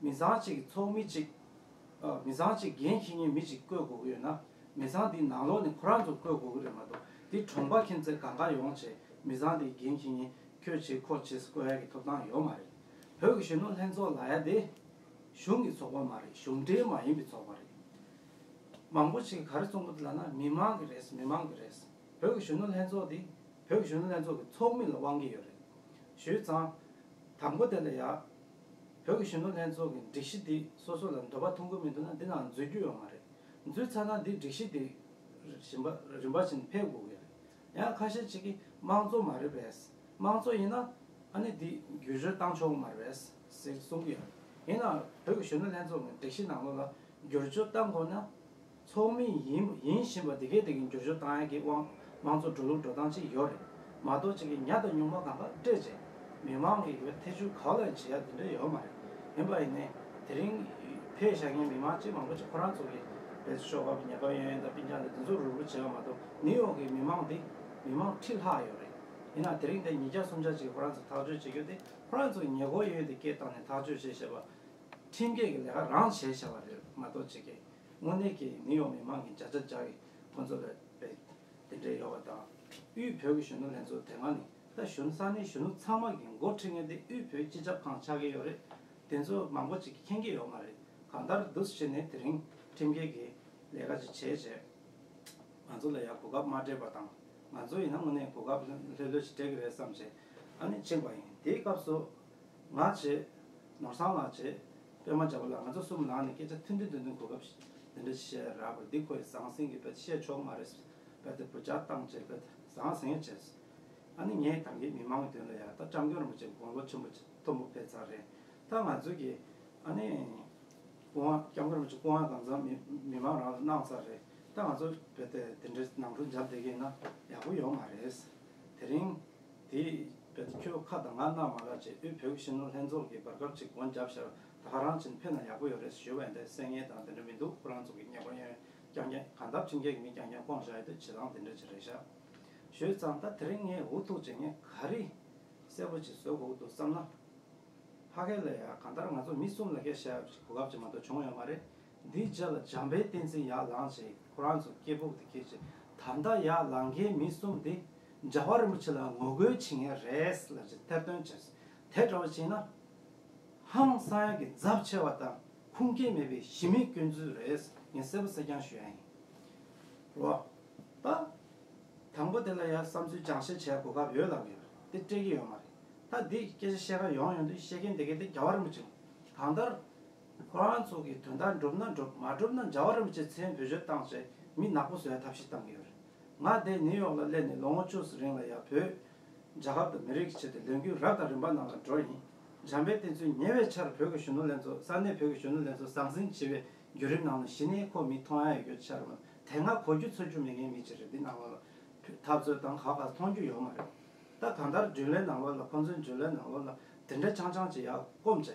མི་ཚང་གཅིག་གི་ཚོགས་མི་གཅིག་ཨ། མི་ཚང་གཅིག་འགན་འཁྱེར་མཁན་མི་གཅིག་བསྐོས་དགོས་ཀྱི་ཡོད་ན། མི་ཚང་འདིའི་ནང་ལོགས་ནས་ཁོ་རང་ཚོ་བསྐོས་དགོས་ཀྱི་རེད་མ་གཏོགས། འདི་གྲོང་པ་ཁྱིམ་མཚེས་གང་ག་ཡོང་བྱས་མི་ཚང་འདིའི་འགན་འཁྱེར་མཁན་ཁྱོད་བྱེད་ཁོ་བྱེད་བསྐོ་ཡ་གི་ཐོབ་ཐང་ཡོད་མ་རེད། བོད་ཀྱི་གཞོན་ནུ་ལྷན་ཚོགས་ལབ་ཡ་དེ་གཞུང་གི་ཚོགས་པ་མ་རེད། གཞུང་འབྲེལ་མ་ཡིན་པའི་ཚོགས་པ་རེད། མང་པོ་ཞིག་གིས་ག་རེ་གསུང་གི་འདུག་ལབ་ན་མི་མང་གི་རེད། མི་མང་གི་རེད། བོད་ཀྱི་གཞོན་ནུ་ལྷན་ཚོགས་འདི་བོད་ཀྱི་གཞོན་ནུ་ལྷན་ཚོགས་ཀྱི་ཚོགས་མི་ལ་དབང་གི་ཡོད་རེད། ཞུས་ཙང་། དང་པོ་དེ་ལ་ཡ། བོད་ཀྱི་གཞོན་ནུ་ལྷན་ཚོགས་ཀྱི་སྒྲིག་གཞི་འདི་སོ་སོ་ལ་འདོད་པ་མཐུན་གྱི་མི་འདུག་ན་འདི་ནང་འཛུལ་རྒྱུ་ཡོད་མ་རེད། འཛུལ་ཚར་ན་འདི་སྒྲིག་གཞི་འདི་རིམ་པ་རིམ་པ་བཞིན་ཕེབས་དགོས་ཀྱི་རེད། ཡང་ཁ་ཤས་ཅིག་གིས་དམངས་གཙོ་མ་རེད་པས། དམངས་གཙོ་ཡིན་ན་ཨ་ནི་འདི་བསྒྱུར་བཅོས་བཏང་ཆོག་གི་མ་རེད་པས་ཟེར་གསུང་གི་ཡོད་རེད། ཡིན་ནའང་བོད་ཀྱི་གཞོན་ནུ་ལྷན་ཚོགས་ཀྱི་སྒྲིག་གཞི་ནང་ལོགས་ལ་བསྒྱུར་བཅོས་བཏང་དགོས་ན། ཚོགས་མི་ཡིན་ཡིན་བཞིན་པ་དེ་གས་དེ་གིས་བསྒྱུར་བཅོས་བཏང་ཡག་གི་དབང་ དམངས་གཙོ་འགྲོ་ལུགས་འགྲོ་སྟངས་ཅིག་ཡོད་རེད་མ་གཏོགས། ཅིག་གི་ཉག་དང་ཉུང་མ་གང་ག་སྤྲད་བྱས་མི་མང་གི་ཐེ་བྱུས་ག་ལ་བྱེད་ཡ་དེ་འདྲ་ཡོད་མ་རེད། ཡིན་པ་ཡིན་ནའི་དེ་རིང་ཕེབས་བཞག་མཁན་མི་མང་ཅིག་མང་པོ་ཅིག་ཁོ་རང་ཚོ་གི་བེད་ཤོག་ཁག་ཉེ་པ་ཡོན་ཡོན་དང་སྤུན་ཀྱག་དང་དེ་ཚོ་རུབ་རུབ་བྱས་པ་མ་གཏོགས། ནིའུ་ཡོག་གི་མི་མང་འདི་མི་མང་ཁྲི་ལྷག་ཡོད་རེད། ཡིན་ན་དེ་རིང་དེ་ཉིས་བརྒྱ་སུམ་བརྒྱ་ཅིག་ཁོ་རང་ཚོ་ཐག་གཅོད་བྱེད་རྒྱུ་དེ་ཁོ་རང་ཚོ་གི་ཉེ་འཁོར་ཡོན་ཡོན་དེ་སྐད་བཏང་ནས་ཐག་གཅོད་བྱས་བྱས་པ། ཁྲིམས་འགལ་གྱི་ལས་ཀ་རང་བྱས་བྱས་པ་རེད་མ་གཏོགས་ཅིག་གི་དངོས་གནས་ཀྱི་ནིའུ་ཡོག་མི་མང་གི་བརྒྱ་ཆ་བརྒྱ་གི་ཁོང་ཚོ་ལ་དཔེ་དེ་འདྲའི་ཡོད་པ་དང་། དབུས་བོད་ཀྱི་གཞོན་ནུ་ལྷན་ཚོགས་དེ་སྔ་ནས་ད་གཞོན་ས་གནས་གཞོན་ནུ་ཚང་མ་གི་འགོ་ཁྲིད་མཁན་དེ་དབུས་བོད་སྤྱི་ཁྱབ་ཁང་ཆགས་ཀྱི་ཡོད་རེད། དེ་ཚོ་མང་པོ་ཅིག་གིས་མཁྱེན་གྱི་ཡོད་མ་རེད། གང་ལྟར་འདུག་སེ་བྱས་ནས་དེ་རིང་ཁྲིམས་འགལ་གྱི་ལས་ཀ་ཅིག་བྱས་བྱས། ང་ཚོ་ལ་ཡང་གོ་སྐབས་མ་སྤྲད་པ་དང་། ང་ཚོ་ཡིན་ན་དངོས་གནས་གོ་སྐབས་ལྷོད་ལྷོད་ཅིག་སྤྲད་ཀྱི་རེད་བསམ་བྱས་ཨ་ནི་ཕྱིན་པ་ཡིན། དེའི་སྐབས་སུ་ང་བྱས། ནོར་བཟང་ལགས་བྱས། པད་མ་བྱ་བ་ལགས། ང་ཚོ་གསུམ་ལངས་ནས་སྐད་ཆ་ཐུང་ཐུང་ཐུང་ཐུང་གོ་སྐབས་འདི་འདྲ་བཤད་རག་པ་འདི་ཁོ་ཡི་ཟང་ཟིང་གི་བེད་བཤད་ཆོག་མ་རེད། བེད་དེ་བུ་ཆགས་བཏང་བྱས་བེད་ཟང་ཟིང་བྱས། ཨ་ནི་ངས་ད་གིན་མི་མང་གི་དོན་ལ་ཡ་ད་སྐྱབས་མགོན་རིན་པོ་ཆེ་དགུང་ལོ་ཆེན་པོ་མཐོན་པོ་ཕེབས་ཚར་རེད། ད་ང་ཚོ་གི་ཨ་ནི་སྐུ་དབང་སྐྱབས་མགོན་རིན་པོ་ཆེ་སྐུ་དབང་གང་འཚམ་མི་མི་མང་རང་ལ་གནང་ཚར་རེད། ད་ང་ཚོ་བེད་དེ་དེ་འདྲའི་ནང་འཁྲུག་རྒྱབ་བསྡད་ཀྱི་ཡིན་ན་ཡག་པོ་ཡོད་མ་རེད། དེ་རིང་དེ་བེད་ཁྱོད་ཁ་དང་ང་གནང་མ་ལབ་བྱས་དབུས་བོད་ཀྱི་གཞོན་ནུ་ལྷན་ཚོགས་ཀྱི་བར་སྐབས་ཅིག་སྒོ་བརྒྱབ་ཤར་ད་ག་རང་ཕྱིན་ཕེབས་ན་ཡག་པོ་ཡོད་རེད་ཞུས་པ་ཡིན། དེ་སེང་ངེ་དང་དེ་འདྲ་མི་འདུག་ཁོ་རང་ཚོ་གི་ཉེ་འཁོར་ཡོན་རྐྱང་རྐྱང་གང་ལྟར་ཁྲིམས་འགལ་གྱི་མི་རྐྱང་རྐྱང་བསྐོང་བཞག་ཡོད་དུས་བྱེད་སྟངས་དེ་འདྲ་ཅིག་རེད་ཤག་ཞུས་ཙང་ད་དེ་རིང་ངས་འུ་ཐུག་ཅིག་ངས་ག་རེ་གསལ་པོ་ཅིག་བཟོ་དགོས་འདུག་བསམ་ན། ཕ་གི་ལ་ཡ་གང་ལྟར་ང་ཚོ་མི་གསུམ་ལ་སྐད་བཤད་གོ་སྐབས་ཅིག་མ་གཏོགས་བྱུང་ཡོད་མ་རེད། འདིའི་རྗེས་ལ་འཇམ་དཔལ་བསྟན་འཛིན་ཡར་ལངས་བྱས་ཁོ་རང་ཚོ་སྐད་སྦུག་དེ་ཁྱེར་བྱས་ད་ལྟ་ཡར་ལངས་མཁན་མི་གསུམ་དེ་རྒྱལ་བ་རིན་པོ་ཆེ་ལ་ངོ་རྒོལ་བྱེད་མཁན་རེད་ལབ་བྱས་ཐེར་འདོན་བྱས། དེ་འདྲ་བ་བྱས་ན་ཧང་སང་ཡག་གི་རྫབ་ཆེ་བ་དང་ཁུངས་སྐྱེལ་མེད་པའི་གཞི་མེད་སྐྱོན་འཛུགས་རེད། ངས་གསལ་པོ་གསལ་རྐྱང་ཞུ་ཡ་ཡིན། རོ། ད། དང་པོ་དེ་ལ་ཡང་བསམ་ཚུལ་སྦྱང་བཤད་བྱས་གོ་སྐབས་ཡོད་ལབ་ཡོད་དེ་སྤྲད་ཀྱི་ཡོད་མ་རེད། ད་འདི་སྐད་ཆ་བཤད་ག་ཡོང་ཡོང་དུས་བཤད་མཁན་དེ་གས་དེ་རྒྱལ་བ་རིན་པོ་ཆེ་གང་ལྟར་ཁོ་རང་ཚོ་གི་དོན་དག་འགྲུབ་ན་འགྲུབ་མ་འགྲུབ་ན་རྒྱལ་བ་རིན་པོ་ཆེ་མཚན་བེད་སྤྱོད་བཏང་བྱས་མི་ནག་པོ་བཟོ་ཡ་ཐབས་ཤེས་བཏང་གི་ཡོད་རེད། ང་འདི་ནིའུ་ཡོག་ལ་སླེབས་ནས་ལོ་ངོ་བཅུ་ཙམ་རིང་ལ་ཡང་བོད་རྒྱལ་ཁབ་དང་མི་རིགས་ཀྱི་ཆེད་དུ་ལས་འགུལ་རབ་དང་རིམ་པ་ནང་ལ་འགྲོ་ཡིན། འཇམ་དཔལ་བསྟན་འཛིན་ཉེ་བའི་ཆར་བོད་ཀྱི་གཞོན་ནུ་ལྷན་ཚོགས་ས་གནས་བོད་ཀྱི་གཞོན་ནུ་ལྷན་ཚོགས་ཟང་ཟིང་བྱེད་པའི་བརྒྱུད་རིམ་ནང་ལ་གཞི་ནས་ཁོ་མི་མཐོང་ཡ་ཡོད་རྒྱུ་ཆགས་རེད་མ་གཏོགས་དེ་སྔ་གོ་རྒྱུ་ཚོར་རྒྱུ་མེད་མཁན་མི་ཅིག་རེད། འདི་ནང་ལོགས་ལ་འཐབ་རྩོད་དང་ཁག་ཁག་མཐོང་རྒྱུ་ཡོད་མ་རེད། ད་གང་ལྟར་རྒྱུན་ལས་ནང་ལོགས་ལ་ཁོང་ཚོའི་རྒྱུན་ལས་ནང་ལོགས་ལ་དེ་འདྲ་ཆང་ཆང་ཅིག་ཡར་སྐོམ་བྱས་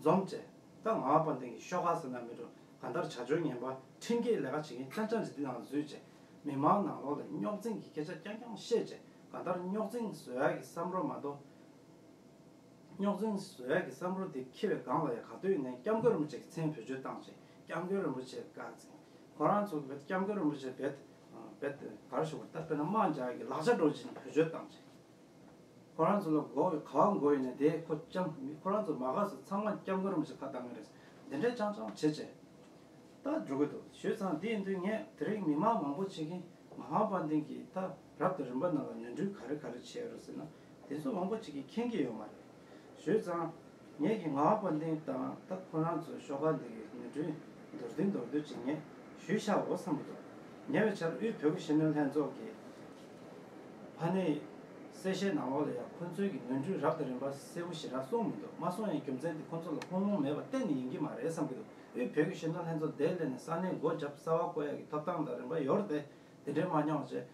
འཛོམས་བྱས་ད་ངག་དབང་དཔལ་ལྡན་གྱི་ཤོག་ཁ་ཟེར་ན་མི་འགྲོ་གང་ལྟར་བྱ་སྤྱོད་ངན་པ་ཁྲིམས་འགལ་ལས་ཀ་བྱེད་མཁན་ཆང་ཆང་ཅིག་འདི་ནང་འཛུལ་བྱས་མི་མང་ནང་ལོགས་ལ་རྙོག་འཛིང་གི་སྐད་ཆ་རྐྱང་རྐྱང་བཤད་བྱས་གང་ལྟར་རྙོག་འཛིང་བཟོ་ཡ་གི་བསམ་བློ་མ་གཏོགས། རྙོག་འཛིང་བཟོ་ཡག་གི་བསམ་བློ་དེ་འཁྱེར་བའི་སྒང་ལ་ཡང་ག་དུས་ཡིན་ནའི་སྐྱབས་མགོན་རིན་པོ་ཆེ་གི་མཚན་བེད་སྤྱོད་བཏང་བྱས་སྐྱབས་མགོན་རིན་པོ་ཆེ་བཀའ་བཙན་ཁོ་རང་ཚོ་བེད་སྐྱབས་མགོན་རིན་པོ་ཆེ་བེད་བེད་གར་ཞུ་བ་ད་དཔེར་ན་དམག་རྒྱག་ཡག་གི་ལག་ཆ་འདྲ་བོ་ཅིག་ནས་བེད་སྤྱོད་བཏང་བྱས་ཁོ་རང་ཚོ་ལ་མགོ་ག་བ་མགོ་ཡིན་ནའི་དེ་ཁོ་སྐྱབས་མི་ཁོ་རང་ཚོ་མ་དགའ་ས་ཚང་མ་སྐྱབས་མགོན་རིན་པོ་ཆེ་ཁ་བཏང་གི་རེད། འདི་འདྲའི་ཆང་ཆང་བྱེད་བྱས། ད་འགྲོ་གི་འདུག་ཞུས་ཙང་འདི་ཡིན་དུས་ངས་དེ་རིང་མི་མང་མང་པོ་ཅིག་གིས་ངག་དབང་དཔལ་ལྡན་གྱིས་ད་རབ་དང་རིམ་པ་ནང་ལ་ནོར་འཁྲུལ་ག་རེ་ག་རེ་བྱས་ཡོད་རེད་ཟེར་ན་དེ་ཚོ་མང་པོ་ཅིག་གིས་མཁྱེན་གྱི་ཡོད་མ་རེད། ཞུས་ཙང་ངས་ཀྱིས་ངག་དབང་དཔལ་ལྡན་དང་ད་ཁོ་རང་ཚོའི་ཤོག་ཁག་འདི་གི་ནོར་འཁྲུལ་མདོར་བསྡུས་མདོར་བསྡུས་ཅིག་ངས་ཞུས་བཞག་འོ་བསམ་གྱི་འདུག་ཉེ་བའི་ཆར་དབུས་བོད་ཀྱི་གཞོན་ནུ་ལྷན་ཚོགས་ཀྱི་ཕ་ནས་གསལ་བཤད་ནང་ལོགས་ལ་ཡང་ཁོ་ཚོའི་གི་ནོར་འཁྲུལ་རབ་དང་རིམ་པ་གསལ་པོ་ཞེ་དྲག་གསུངས་མི་འདུག་མ་གསུངས་ཡའི་རྒྱུ་མཚན་དེ་ཁོ་ཚོ་ལ་ཐུན་མོང་མེད་པ་གཏན་ནས་ཡིན་གྱི་མ་རེད་བསམ་གྱི་འདུག་དབུས་བོད་ཀྱི་གཞོན་ནུ་ལྷན་ཚོགས་དེ་སླེབས་ནས་ས་གནས་སྒོ་བརྒྱབ་གསར་པ་བསྐོ་ཡག་གི་ཐོབ་ཐང་དང་རིམ་པ་ཡོད་རེད་དེ། དེ་འདྲའི་མ་མྱོང་བ་བྱས།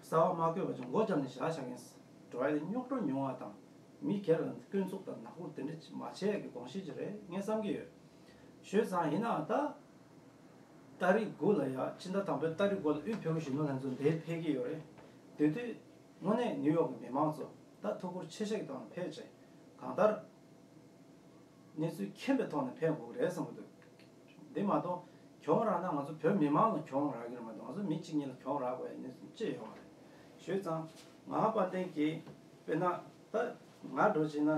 གསར་པ་མ་བསྐོས་པ་བྱས་སྒོ་བརྒྱབ་ནས་བཞག་བཞག་མཁན་འགྲོ་བ་དེ་རྙོག་དྲ་ཉུང་བ་དང་། མི་སྒེར་ལ་སྐྱོན་འཛུགས་དང་ནག་པོ་དེ་འདྲ་མ་བྱས་ཡག་གི་དགོངས་བཞེས་ཅིག་རེད་ངས་བསམ་གྱི་ཡོད། ཞུས་ཙང་ཡིན་ནའང་ད། ཏ་རིག་དགུ་ལ་ཡ་ཕྱི་ཟླ་དང་པོའི་ཏ་རིག་དགུ་ལ་དབུས་བོད་ཀྱི་གཞོན་ནུ་ལྷན་ཚོགས་འདིར་ཕེབས་ཀྱི་ཡོད་རེད། དེ་དུས་དངོས་གནས་ནིའུ་ཡོག་གི་མི་མང་ཚོ་ད་ཐུགས་ཁུར་ཆེ་བཞེས་ཀྱི་ཐོག་ནས་ཕེབས་བྱས་གང་ལྟར། གནས་ཚུལ་མཁྱེན་པའི་ཐོག་ནས་ཕེབས་དགོས་ཀྱི་རེད་བསམ་གྱི་འདུག་འདི་མ་གཏོགས་གྱོང་རག་ན་ང་ཚོ་བོད་མི་མང་ལ་གྱོང་རག་གི་རེད་མ་གཏོགས་ང་ཚོ་མི་གཅིག་གཉིས་ལ་གྱོང་རག་དགོས་ཡ་གནས་ཚུལ་ཅི་ཡོད་མ་རེད། ཞུས་ཙང་ང་དཔལ་ལྡན་གྱིས་དཔེར་ན་ད་ང་འགྲོ་བྱས་ན་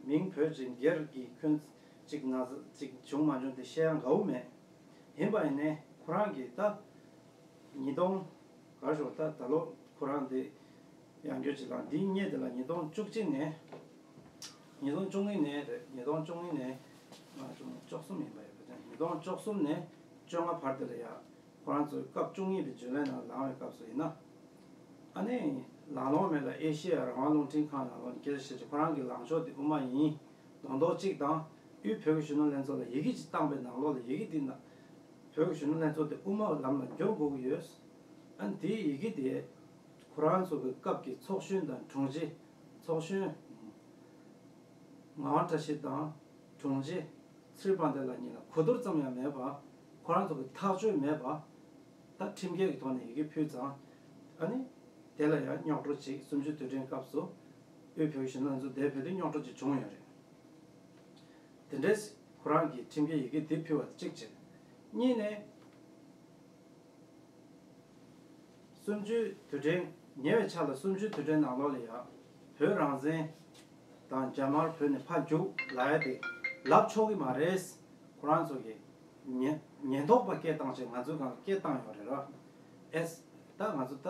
མིང་བོད་ཀྱི་སྒེར་གྱི་ཁྱོན་གཅིག་ན་ཚ་གཅིག་བྱུང་མ་བྱུང་དེ་བཤད་ཡ་དགའ་བོ་མེད། ཡིན་པ་ཡིན་ནའི་ཁོ་རང་གིས་ད་ཉིས་སྟོང་ག་རེ་ཞུ་ད་ད་ལོ་ཁོ་རང་དེ་ཡང་སྐྱོར་གྱི་ལ་འདིའི་སྙེ་དེ་ལ་ཉིས་སྟོང་བཅུ་གཅིག་ནས་ཉིས་སྟོང་བཅུ་གཉིས་ནས་རེད། ཉིས་སྟོང་བཅུ་གཉིས་ནས་ང་བཅུ་གཉིས་བཅུ་གསུམ་ཡིན་པ་རེད། ཉིས་སྟོང་བཅུ་གསུམ་ནས་བཅོ་ལྔ་བར་དེ་ལ་ཡ་ཁོ་རང་ཚོའི་སྐབས་བཅུ་གཉིས་པའི་རྒྱུན་ལས་ནང་ལངས་པའི་སྐབས་སུ་ཡིན་ན། ཨ་ནི་ལང་ལོང་མེད་ལ་ཨེ་ཤེ་ཡ་རང་དབང་རླུང་འཕྲིན་ཁང་ནང་ལོགས་ནས་སྐད་ཆ་བཤད་ཀྱི་ཁོ་རང་གི་ལངས་ཕྱོགས་དེ་དབུ་མ་ཡིན་མདོག་མདོག་གཅིག་དང་། དབུས་བོད་ཀྱི་གཞོན་ནུ་ལྷན་ཚོགས་ལ་ཡི་གེ་ཅིག་བཏང་པའི་ནང་ལོགས་ལ་ཡི་གེ་འདི་ན། བོད་ཀྱི་གཞོན་ནུ་ལྷན་ཚོགས་དེ་དབུ་མ་ལམ་ལ་འགྱུར་དགོས་ཀྱི་ཡོད། ཨ་ནི་དེའི་ཡི་གེ་དེ་ཁོ་རང་ཚོ་གི་སྐབས་ཀྱི་ཚོགས་གཞོན་དང་དྲུང་ཆེ། ཚོགས་གཞོན་ངག་དབང་བཀྲ་ཤིས་དང་དྲུང་ཆེ་ཚེ་རིང་དཔལ་ལྡན་ལགས་གཉིས་ལ་གོ་བསྡུར་ཙམ་ཡང་མེད་པ། ཁོ་རང་ཚོ་གི་ཐག་གཅོད་མེད་པ། ད་ཁྲིམས་འགལ་གྱི་ཐོག་ནས་ཡི་གེ་ཕུལ་ཙང་། ཨ་ནི་དེ་ལ་ཡང་རྙོག་དྲ་ཅིག་གསུམ་བཅུའི་དུས་དྲན་སྐབས་སུ་དབུས་བོད་ཀྱི་གཞོན་ནུ་ལྷན་ཚོགས་དེ་བོད་དུ་རྙོག་དྲ་ཅིག་བྱུང་ཡོད་རེད། དེ་འདྲས་ཁོ་རང་གིས་ཁྲིམས་འགལ་ཡི་གེ་འདི་ཕུལ་བ་གཅིག་བྱས། གཉིས་ནས། གསུམ་བཅུའི་དུས་དྲན། ཉེ་བའི་ཆར་ལ་གསུམ་བཅུའི་དུས་དྲན་ནང་ལོགས་ལ་ཡང་བོད་རང་བཙན་དང་རྒྱ་དམར་བོད་ནས་ཕར་རྒྱུགས་ལབ་ཡ་དེ་ལབ་ཆོག་གི་མ་རེད། ཁོ་རང་ཚོ་གིས་ཉེན་ཉེན་རྟོག་པ་སྐད་བཏང་བྱས་ང་ཚོའི་སྒང་ལ་སྐད་བཏང་ཡོད་རེད་ར། ཨེས། ད་ང་ཚོ་ད་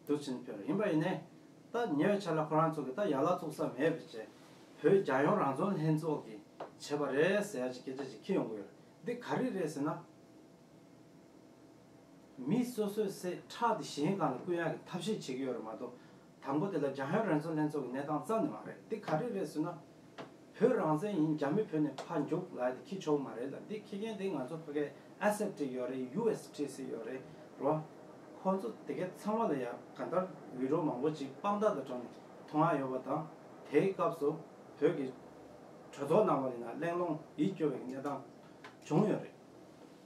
དུ་ཕྱིན་ཕེབས་ཡིན་པ་ཡིན་ནའི། ད་ཉེ་བའི་ཆར་ལ་ཁོ་རང་ཚོ་གིས་ད་ཡ་ལ་ཚུགས་ས་མེད་པ་བྱས་བོད་རྒྱལ་ཡོངས་རང་བཙན་ལྷན་ཚོགས་ཀྱིས་བྱས་པ་རེད་ཟེར་ཡ་ཅིག་སྐད་ཆ་ཅིག་འཁྱེར་ཡོང་གི་ཡོད་རེད། འདི་ག་རེ་རེད་ཟེར་ན། མི་སོ་སོའི་སྲས་ཁྲག་དེ་གཞན་སྒང་ལ་བསྐུར་ཡག་གི་ཐབས་ཤེས་བྱེད་ཀྱི་ཡོད་རེད་མ་གཏོགས། དང་པོ་དེ་ལ་རྒྱལ་ཡོངས་རང་བཙན་ལྷན་ཚོགས་ཀྱི་གནས་སྟངས་རྩ་ནས་མ་རེད། འདི་ག་རེ་རེད་ཟེར་ན། བོད་རང་བཙན་ཡིན། རྒྱ་མི་བོད་ནས་ཕར་རྒྱུགས་ལབ་ཡ་དེ་འཁྱེར་ཆོག་མ་རེད་ལ། འདི་འཁྱེར་མཁན་དེ་ང་ཚོ་ཕ་གིར་ཨེས་ཨེཕ་ཊི་ཡོད་རེད། ཡུ་ཨེས་ཊི་སི་ཡོད་རེད་རོ། ཁོ་ཚོ་དེ་གའི་ཚང་མ་ལ་ཡ་གང་ལྟར་བི་ཌི་ཡོ་མང་པོ་ཅིག་དཔང་རྟགས་དང་སྦྲགས་ནས་མཐོང་ཡ་ཡོད་པ་དང་། དེའི་སྐབས་སུ་བོད་ཀྱི་གྲོས་ཚོགས་ནང་ལ་ཡིན་ན་གླེང་སློང་ཡིད་སྐྱོ་བའི་གནས་སྟངས་བྱུང་ཡོད་རེད།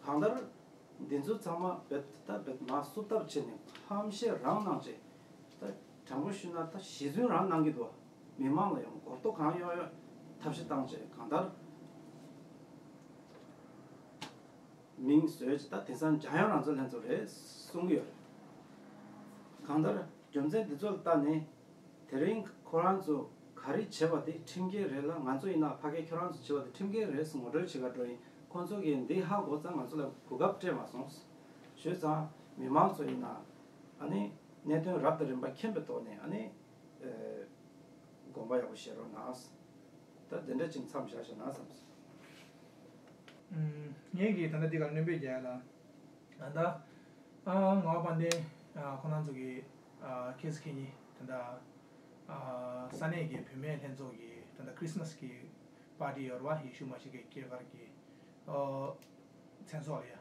གང་ལྟར། འདི་ཚོ་ཚང་མ་རྦད་ད་རྦད་མ་བསུབ་ཐབས་བྱས་ནས་ཧམ་བཤད་རང་གནང་བྱས། ད་དྲང་པོ་ཞུས་ན་ད་ཞེ་བཙུན་རང་གནང་གི་འདུག་མི་མང་ལ་ཡང་གོ་རྟོགས་གང་ཡོང་ཡོད་ཐབས་ཤེས་བཏང་བྱས་གང་ལྟར་མིང་བཟོས་བྱས། ད་དེང་སང་རྒྱལ་ཡོངས་རང་བཙན་ལྷན་ཚོགས་རེད་གསུང་གི་ཡོད་རེད། གང་ལྟར་རྒྱུ་མཚན་འདི་ཚོ་ལ་བལྟས་ནས། དེ་རིང་ཁོ་རང་ཚོ་ག་རེ་བྱས་པ་དེ་ཁྲིམས་འགལ་རེད་ལ། ང་ཚོ་ཡིན་ན་ཕ་གིར་ཁྱོད་རང་ཚོ་བྱས་པ་དེ་ཁྲིམས་འགལ་རེད་ཟེར་ངོ་སྤྲོད་བྱེད་ག་འགྲོ་ཡིན། ཁོང་ཚོ་གིས་འདི་ཧ་གོ་ཙང་ང་ཚོ་ལ་གོ་སྐབས་སྤྲད་མ་སོང་། བྱས་ཙང་མི་མང་ཚོ་ཡིན་ན་ཨ་ནི་གནད་དོན་རབ་དང་རིམ་པ་མཁྱེན་པའི་ཐོག་ནས་ཨ་ནི་ཨེ་དགོངས་པ་ཡག་པོ་བཞེས་རོགས་གནང་། ད་དེ་འདྲ་ཅིག་མཚམས་བཞག་བཞག་ན་བསམ་སོང་། ངས་ཀྱིས་ད་ལྟ་འདི་གར་སྣོན་པོ་རྒྱག་ཡ་ལ། ད་ལྟ་ཨ་ངག་དབང་དཔལ་ལྡན། ཨ་ཁོང་རྣམ་ཚོ་གི་ཨ་ཁྱེད་ཁྱེད་གཉིས་ད་ལྟ་ཨ་ས་གནས་ཀྱི་བུད་མེད་ལྷན་ཚོགས་ཀྱི་ད་ལྟ་ཁྲི་སི་མ་སི་གི་པར་ཊི་ཡོད་རེད་བ། ཡེ་ཤུ་མ་ཤི་ཀའི་སྐྱེས་སྐར་གྱི་ཨོ་མཚན་ཚོགས་ལ་ཡ།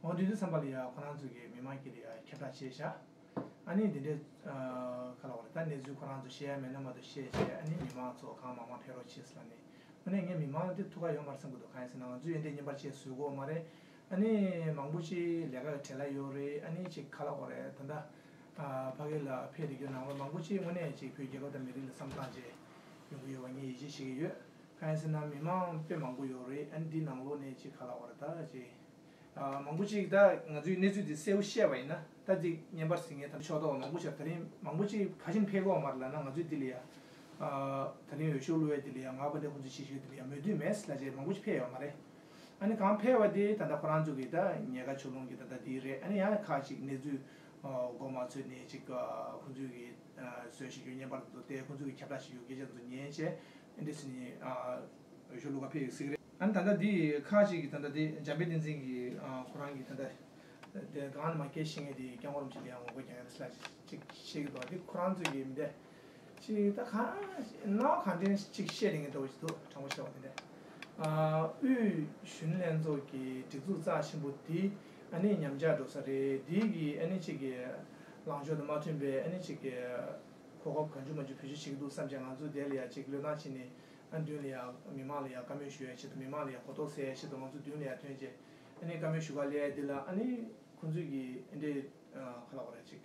འོ་དུས་དུས་ཙམ་པ་ལ་ཡ་ཁོང་རྣམ་ཚོ་གི་མི་མང་གི་ལ་ཡ་ཁྱབ་བསྒྲགས་བྱས་བཞག་ཨ་ནི་འདི་འདྲའི་ཨ་ག་ལ་བ་རེད། ད་གནས་ཚུལ་ཁོ་རང་ཚོ་བཤད་ཡ་མེད་ན་མ་གཏོགས་བཤད་བྱས། ཨ་ནི་མི་མང་ཚོ་གང་མང་མང་ཕེབས་རོགས་བྱེད་ཟེར་ལ་ནི། དངོས་གནས་ངས་མི་མང་འདི་ཐུགས་ཁ་ཡོད་མ་རེད་བསམ་གྱི་འདུག་གང་ཡིན་ཟེར་ན་ང་ཚོས་འདི་བརྙན་པར་ཅིག་བཟོ་དགོས་མ་རེད། ཨ་ནི་མང་པོ་ཅིག་ལས་ཀ་གི་བྲེལ་བ་ཡོད་རེད། ཨ་ནི་ཅིག་ག་ལ་བ་རེད། ད་ལྟ་ཨ་ཕ་གི་ལ་ཕེབས་བསྡད་རྒྱུ་ནང་ལོགས་མང་པོ་ཅིག་དངོས་གནས་ཅིག་བོད་རྒྱལ་ཁབ་དང་མི་རིགས་ལ་བསམ་བཏང་བྱས་ཡོང་གི་ཡོད་པ་ངས་ཡིད་ཆེས་བྱེད་ཀྱི་ཡོད། གང་ཡིན་ཟེར་ན་མི་མང་དཔེ་མང་པོ་ཡོད་རེད། ཨ་ནི་འདི་ནང་ལོགས་ནས་ཅིག་ག་ལ་བ་རེད། ད་ཅིག་ཨ་མང་པོ་ཅིག་ད་ང་ཚོའི་གནས་ཚུལ་འདི་གསལ་པོ་བཤད་པ་ཡིན་ན། ད་འདི་བརྙན་པར་གཟིགས་མཁན་ད་ཕྱོགས་གཏོགས་མང་པོ་ཞིག་དེ་རིང་མང་པོ་ཅིག་ཕལ་ཆེར་ཕེབས་ཀྱི་ཡོད་མ་རེད་ལབ་ན། ང་ཚོའི་འདི་ལ་ཡ་ཨ་དེ་རིང་འོས་ཤོག་བླུགས་ཡ་འདི་ལ་ཡ་ངག་དབང་དཔལ་ལྡན་ཁོང་ཚོའི་ཞིག་ཞིག་འདི་ལ་ཡ་མོས་མཐུན་མེད་ལབ་བྱས་མང་པོ་ཞིག་ཕེབས་ཡོད་མ་རེད། ཨ་ནི་གང་ཕེབས་པ་དེ་ད་ལྟ་ཁོ་རང་ཚོ་གི་ད་ཉེན་ཁ་ཕྱོགས་ལྷུང་གི་ད་ལྟ་འདི་རེད། ཨ་ནི་ཡང་ཁག་ཅིག་གནས་ཚུལ་མགོ་མ་ཚོས་ནས་ཅིག་ཁོང་ཚོའི་གི་བཟོས་ཞིག་ཡོད། བརྙན་པར་དུ་བལྟས། ཁོང་ཚོའི་གི་ཁྱབ་བསྒྲགས་ཞིག་ཡོད་སྐད་ཆ་ཚོ་ཉན་བྱས། ཨ་འདི་ཟེར་ནས་ཨ་འོས་ཤོག་བླུགས་ག་ཕེབས་ཡོད་ཟིག་རེད། ཨ་ནི་ད་ལྟ་འདི་ཁག་ཅིག་གིས་ད་ལྟ་འདི་འཇམ་དཔལ་བསྟན་འཛིན་གྱིས་ཨ་ཁོ་རང་གིས་ད་ལྟ་དེ་སྒང་ནས་མར་སྐད་བཤད་མཁན་དེ་སྐྱབས་མགོན་རིན་པོ་ཆེ་ལ་ཡང་ངོ་རྒོལ་རྒྱག་མཁན་རེད་ཟེར་ལབ་ཅིག་བཤད་ཀྱི་འདུག་འདི་ཁོ་རང་ཚོ་གིས་མི་འདྲ་ཅིག་ད་གང་སྣང་བ་གང་དྲན་ཅིག་བཤད་བསྡད་མཁན་འདྲ་བོ་ཞིག་འདུག་དྲང་པོ་བཤད་པ་དེ་འདྲ། ཨ་དབུས་གཞོན་ལྷན་ཚོགས་ཀྱི་སྒྲིག་འཛུགས་རྩ་ཆེན་པོ་འདི་ཨ་ནི་ཉམས་ཆག་འགྲོ་ས་རེད། འདི་གི་ཨ་ནི་ཅིག་གི་ལངས་ཕྱོགས་དང་མ་མཐུན་པའི་ཨ་ནི་ཅིག་གི་གོ་སྐབས་གང་བྱུང་མང་བྱུང་བེད་སྤྱོད་བྱེད་ཀྱི་འདུག་བསམ་བྱས་ང་ཚོ་དེ་ལ་ཡ་ཅིག་བློས་བཏང་བྱས་ནས། ཨ་མདུན་ལ་ཡ་མི་མང་ལ་ཡ་བཀའ་མོལ་ཞུ་ཡ་ཆེད་དུ། མི་མང་ལ་ཡ་གོ་རྟོགས་སད་ཡ་ཆེད་དུ་ང་ཚོ་མདུན་ལ་ཡ་ཐོན་བྱས། ཨ་ནི་བཀའ་མོལ་ཞུ་ག་སླེབས་ཡ་འདི་ལ་ཨ་ནི་ཁོང་ཚོས་ཀྱི་འདི་ཨ་ག་ལ་བ་རེད་ཅིག་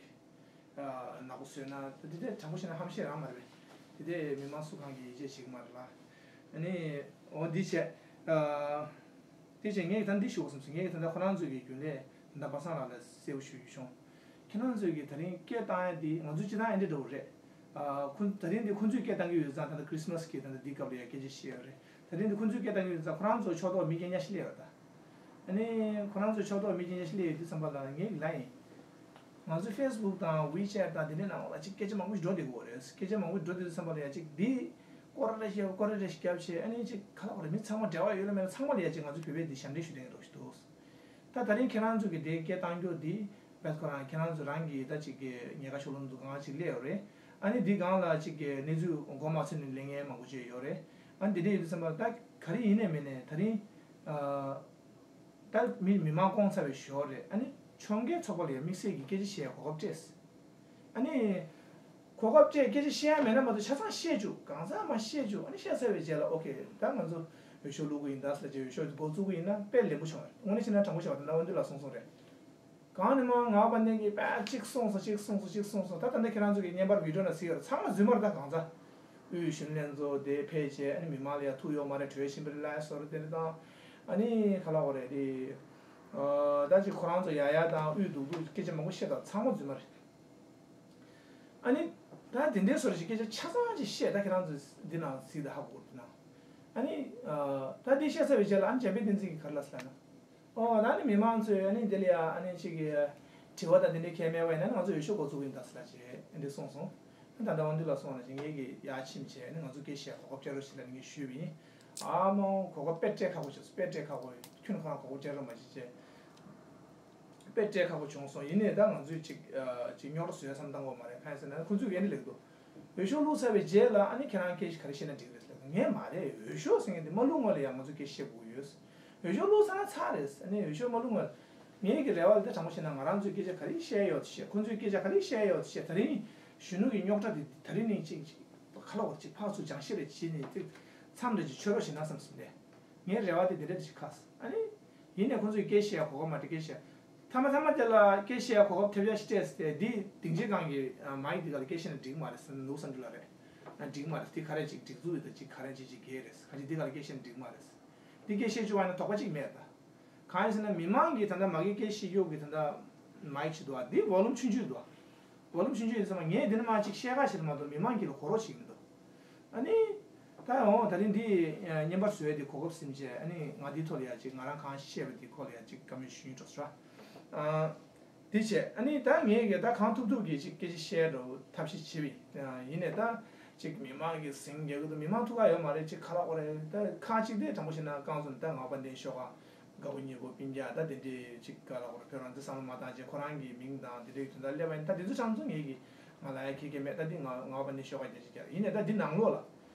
ཨ་ནག་པོ་བཟོས་ན་ད་འདི་འདྲ་དྲང་པོ་བཤད་ན་ཧམ་བཤད་རང་མ་རེད་པས། འདི་འདྲ་མི་མང་སུ་གང་གིས་ཡིད་ཆེས་བྱེད་ཀྱི་མ་རེད་ལ། ཨ་ནི་འོ་འདི་བྱས། ཨ་འདི་བྱས་ངས་ད་འདི་ཞུ་དགོས་བསམ་སོང་། ངས་ད་ལྟ་ཁོ་རང་ཚོ་གི་རྒྱུན་ལས་ད་ལྟ་པ་སངས་ལགས་ལ་གསལ་པོ་ཞུ་རྒྱུ་བྱུང་། ཁྱེད་རང་ཚོས་ཀྱིས་ད་རིང་སྐད་བཏང་ཡ་འདི་ང་ཚོས་སྤྱིར་བཏང་ཨེ་འདྲ་འདྲ་བོ་རེད། ཨ་ཁོ་ད་རིང་འདི་ཁོ་ཚོས་སྐད་བཏང་གི་ཡོད་ཙང་། ད་ལྟ་ཁྲི་སི་མ་སི་གི་ད་ལྟ་འདི་སྐབས་ལ་ཡ་སྐད་ཆ་བཤད་ཡོད་རེད། ད་རིང་འདི་ཁོ་ཚོས་སྐད་བཏང་གི་ཡོད་ཙང་ཁོ་རང་ཚོ་ཕྱོགས་གཏོགས་མི་སྐད་ཉག་གཅིག་སླེབས་ཡོད་ད། ཨ་ནི་ཁོ་རང་ཚོ་ཕྱོགས་གཏོགས་མི་སྐད་ཉག་གཅིག་སླེབས་ཡོད་དུས་ཙམ་པ་ལ་ངས་ལབ་ཡིན། ང་ཚོ་ཕེ་སི་བུག་དང་ཝི་ཆེ་ཊི་དང་འདི་འདྲའི་ནང་ལ་ཅིག་སྐད་ཆ་མང་པོ་ཞིག་འགྲོ་བསྡད་ཀྱི་ཡོད་རེད། སྐད་ཆ་མང་པོ་འགྲོ་བསྡད་དུས་ཙམ་པ་ལ་ཡ་ཅིག་འདི་སྐོར་ར་རེ་བཤད། སྐོར་ར་རེ་བཤད་བྱས། ཨ་ནི་ཅིག་ག་ལ་བ་རེད། མི་ཚང་མ་འབྲེལ་བ་ཡོད་ལ་མེད་ལ་ཚང་མ་ལ་ཡ་ཅིག་ང་ཚོ་བོད་པས་འདི་ཞབས་འདྲེན་ཞུ་བསྡད་མཁན་འདྲ་བོ་ཞིག་འདུག་ད་ད་རིང་ཁྱེད་རང་ཚོ་གི་དེ་སྐད་བཏང་རྒྱུ་འདི་བས་ཁོ་རང་ཁྱེད་རང་ཚོ་རང་གི་ད་ཅིག་གི་ཉེན་ཁ་ཕྱོགས་ལྷུང་འདུག་གང་ཅིག་སླེབས་ཡོད་རེད། ཨ་ནི་འདི་སྒང་ལ་ཅིག་གི་གནས་ཚུལ་མགོ་མ་ཚོས་ནས་ལབ་མཁན་མང་པོ་ཅིག་ཡོད་རེད། ཨ་ནི་དེ་འདྲ་ཡོད་དུས་ཙམ་པ་ད་ག་རེ་ཡིན་ནའི་མིན་ནའི་ད་རིང་ཨ་ད་མི་མི་མང་བསྐོང་ཚར་བའི་ཞོར་རེད། ཨ་ནི་ ཕྱོགས་འགལ་ཚོགས་པ་ལ་ཡང་དམིགས་བསལ་གྱི་སྐད་ཆ་བཤད་གོ་སྐབས་སྤྲད། ཨ་ནི། གོ་སྐབས་སྤྲད་སྐད་ཆ་བཤད་ཡ་མེད་ན་མ་གཏོགས་ཆ་ཚང་བཤད་བཅུག་གང་ཚང་མ་བཤད་བཅུག་ཨ་ནི་བཤད་ཚར་བའི་རྗེས་ལ་ཨོ་ཁེ་ད་ང་ཚོ་འོས་ཤོག་བླུག་གི་ཡིན་ད་ཟེར་རྗེས་འོས་ཤོག་འགོ་བཙུགས་གི་ཡིན་ན་དཔེ་ལེགས་པོ་བྱུང་བ་རེད། དངོས་གནས་བྱས་ན་དྲང་པོ་བཤད་པ་དེ་འདྲ་དབང་འདུས་ལགས་གསུངས་སོང་རེད། གང་ནས་མ་ངག་པ་ནས་ཀྱི་པ་གཅིག་གསུངས་སོང་གཅིག་གསུངས་སོང་གཅིག་གསུངས་སོང་ད་ད་ལྟ་ཁྱེད་རང་ཚོ་གི་བརྙན་པར་བི་ཌིའོ་ནང་གཟིགས་ཡོད་རེད། ཚང་མ་རྫུན་མ་རེད། ད་གང་ཚ་དབུས་གཞོན་ནུ་ལྷན་ཚོགས་དེ་ཕེབས་བྱས་ཨ་ནི་མི་མང་ལ་ཡ་ཐུག་ཡོད་མ་རེད། གྲོས་གཞན་པ་རེད་ལ་སོ་རེད་དེ་རེད་དང་ཨ་ནི་ག་ལ་འོ་རེད་དེ། ད་ཅིག་ཁོ་རང་ཚོ་ཡ་ཡ་དང་དབུས་སྡུག་སྡུག་སྐད་ཆ་མང་པོ་བཤད་དང་ཚང་མ་རྫུན་མ་རེད། ཨ་ནི། ད་དེ་འདྲའི་སོ་རེད་ཅིག་སྐད་ཆ་ཆ་ཚང་ཅིག་བཤད་ད་ཁྱེད་རང་ཚོས་འདི་ནང་གཟིགས་ད་ཧ་གོ་འདི་ནང་། ཨ་ནི། ད་འདི་བཤད་ཚར་བའི་རྗེས་ལ་ཨ་ནི་འཇམ་དཔལ་བསྟན་འཛིན་གྱིས་ག་རེ་ལབ་ཟེར་ན། ཨོ་ད་ནི་མི་མང་ཚོས་ཨ་ནི་འདི་ལ་ཡ་ཨ་ནི་ཅིག་གི་དྲི་བ་དང་དེ་འདྲའི་གལ་མེད་པ་ཡིན་ན་ང་ཚོ་འོས་ཤོག་འགོ་བཙུགས་ཡིན་ད་ཟེར་ལ་ཅེས་འདི་གསུངས་སོང་། ད་ལྟ་དབང་འདུས་ལགས་གསུངས་ན་ཅིག་ངེད་ཀྱི་ཡ་ཕྱིན་བྱས་ཨ་ནི་ང་ཚོ་སྐད་བཤད་གོ་སྐབས་སྤྲད་རོགས་ཞེས་ལ་ངས་ཞུས་པ་ཡིན། ཨ་མ་གོ་སྐབས་དཔེ་སྤྲད་ཁག་པོ་བྱས་སོང་། དཔེ་སྤྲད་ཁག་པོ་ཁྱོད་ཁོ་རང་གོ་སྐབས་སྤྲད་རོགས་མ་བྱེད་ཅེས། དཔེ་སྤྲད་ཁག་པོ་བྱུང་སོང་། ཡིན་ནའི་ད་ང་ཚོས་ཅིག་ཅིག་རྙོག་དྲ་བཟོ་ཡ་བསམ་བཏང་གི་མ་རེད། གང་ཡིན་ཟེར་ན་ཁོ་ཚོས་འགན་འཁྲི་ལེགས་འདུག་འོས་ཤོག་བླུགས་ཚར་བའི་རྗེས་ལ་ཨ་ནི་ཁྱེད་རང་སྐད་ཆ་ག་རེ་བཤད་ན་འགྲིག་རེད་ཟེར། ངས་མ་རེད། འོས་ཤོག་ཟེར་མཁན་དེ་མ་བླུགས་སྔོན་ལ་ཡང་ང་ཚོས་སྐད་ཆ་བཤད་དགོས་ཀྱི་ཡོད། འོས་ཤོག་བླུགས་ཚར་ན་ཚར་རེད། ཨ་ནི་འོས་ཤོག་མ་བླུགས་སྔོན་ངའི་གི་རེ་བ་ལ་དེ་དྲང་པོ་བཤད་ན་ང་རང་ཚོས་སྐད་ཆ་ག་རེ་བཤད་ཡོད་བཤད། ཁོ་ཚོས་སྐད་ཆ་ག་རེ་བཤད་ཡོད་བཤད། ད་རིང་གཞོན་ནུ་གི་རྙོག་དྲ་དེ་ད་རིང་ནས་ཅིག་ཅིག་ཁ་ལོ་བར་ཅིག་ཕར་ཚུར་སྦྱང་བཤད་རེ་བྱས་ནས་ཅིག་མཚམས་རེ་ཅིག་ཆོད་རོགས་བྱེད་ན་བསམ་སོང་། ངའི་རེ་བ་དེ་དེ་འདྲ་ཅིག་ཁ་ཨ་ནི། ཡིན་ནའི་ཁོང་ཚོས་སྐད་བཤད་ཡ་གོ་སྐབས་མ་སྤྲད། སྐད་བཤད། མཐའ་མ་མཐའ་མ་དེ་ལ་སྐད་བཤད་ཡ་གོ་སྐབས་ཐེབས་ཡ་ཞིག་སྤྲད་ཟེར་ཏེ་འདི་སྡིངས་ཆའི་སྒང་གི་མའིག་འདི་ག་ལ་སྐད་བཤད་ན་འགྲིག་མ་རེད་ཟེར་ནས་ལུགས་བསམ་རྒྱུ་ལ་རེད། ཨ་འགྲིག་མ་རེད། འདི་ག་རེ་ཅིག་སྒྲིག་འཛུགས་ཡོད་ད་ཅིག་ག་རེ་ཅིག་ཅིག་འགལ་རེད། ཁ་ཅིག་འདི་ག་ལ་སྐད་བཤད་ན་འགྲིག་མ་རེད། འདི་སྐད་བཤད་བཅུག་པ་ཡིན་ན་དོགས་པ་ཅིག་མེད་ད། གང་ཡིན་ཟེར་ན་མི་མང་གིས་ད་ལྟ་མ་གི་སྐད་བཤད་ཡོད་གི་ད་ལྟ་མའིག་ཅིག་འདུག་ཨ། འདི་བོ་ལུམ་ཆུང་ཆུང་འདུག་ཨ། བོ་ལུམ་ཆུང་ཆུང་ཡིན་ཙང་ངས་འདི་ནས་མར་ཅིག་བཤད་ག་ཞིག་མ་གཏོགས་མི་མང་གི་ལ་གོ་རོགས་ཞིག་མི་འདུག་ཨ་ནི། ད་འོང་ད་རིང་འདི་བརྙན་པར་བཟོ་ཡ་འདི་གོ་སྐབས་ཟིན་བྱས་ཨ་ནི་ང་འདི་ཐོག་ལ་ཡ་ཅིག་ང་རང་གང་བཤད་པ་འདི་ཁོ་ལ་ཡ་ཅིག་བཀའ་མོལ་ཞུ་ཡིན་འགྲོ་ཟེར་བ། འདི་བྱས་ཨ་ནི་ད་ངས་གི་ད་གང་ཐུབ་ཐུབ་གི་ཅིག་སྐད་ཆ་བཤད་འགྲོ་ཐབས་ཤེས་བྱས་པ་ཡིན། ཡིན་ནའི་ད་ཅིག་མི་མང་གི་ཟིང་རྒྱག་གི་འདུག་མི་མང་ཐུག་ག་ཡོད་མ་རེད། ཅིག་ཁ་ལག་པ་རེད། ད་ཁག་ཅིག་དེ་དྲང་པོ་བཤད་ན་རྐང་ཚོ་ད་ངག་དབང་ལྡན་ཤོག་ཁ། དགའ་པོ་ཉེ་པོ་སྤུན་ཀྱག་ད་དེ་འདྲའི་ཅིག་ག་ལ་བར་ཁྱོད་རང་ཚོས་བསམ་བློ་མ་བཏང་བྱས་ཁོ་རང་གི་མིང་དང་དེ་འདྲའི་དོན་དག་སླེབས་པ་ཡིན། ད་དེ་ཚོ་ཆང་ཚོ་ངེད་ཀྱིས་ང་ལ་ཡ་ཁེ་ཁེ་མེད། ད་འདི་ང་ང་བ་ནས་ཤོག་ཁ་རྒྱ་ཆེ་རྒྱ་ཡིན་ནའི་ད་འདི་ནང་ལོགས་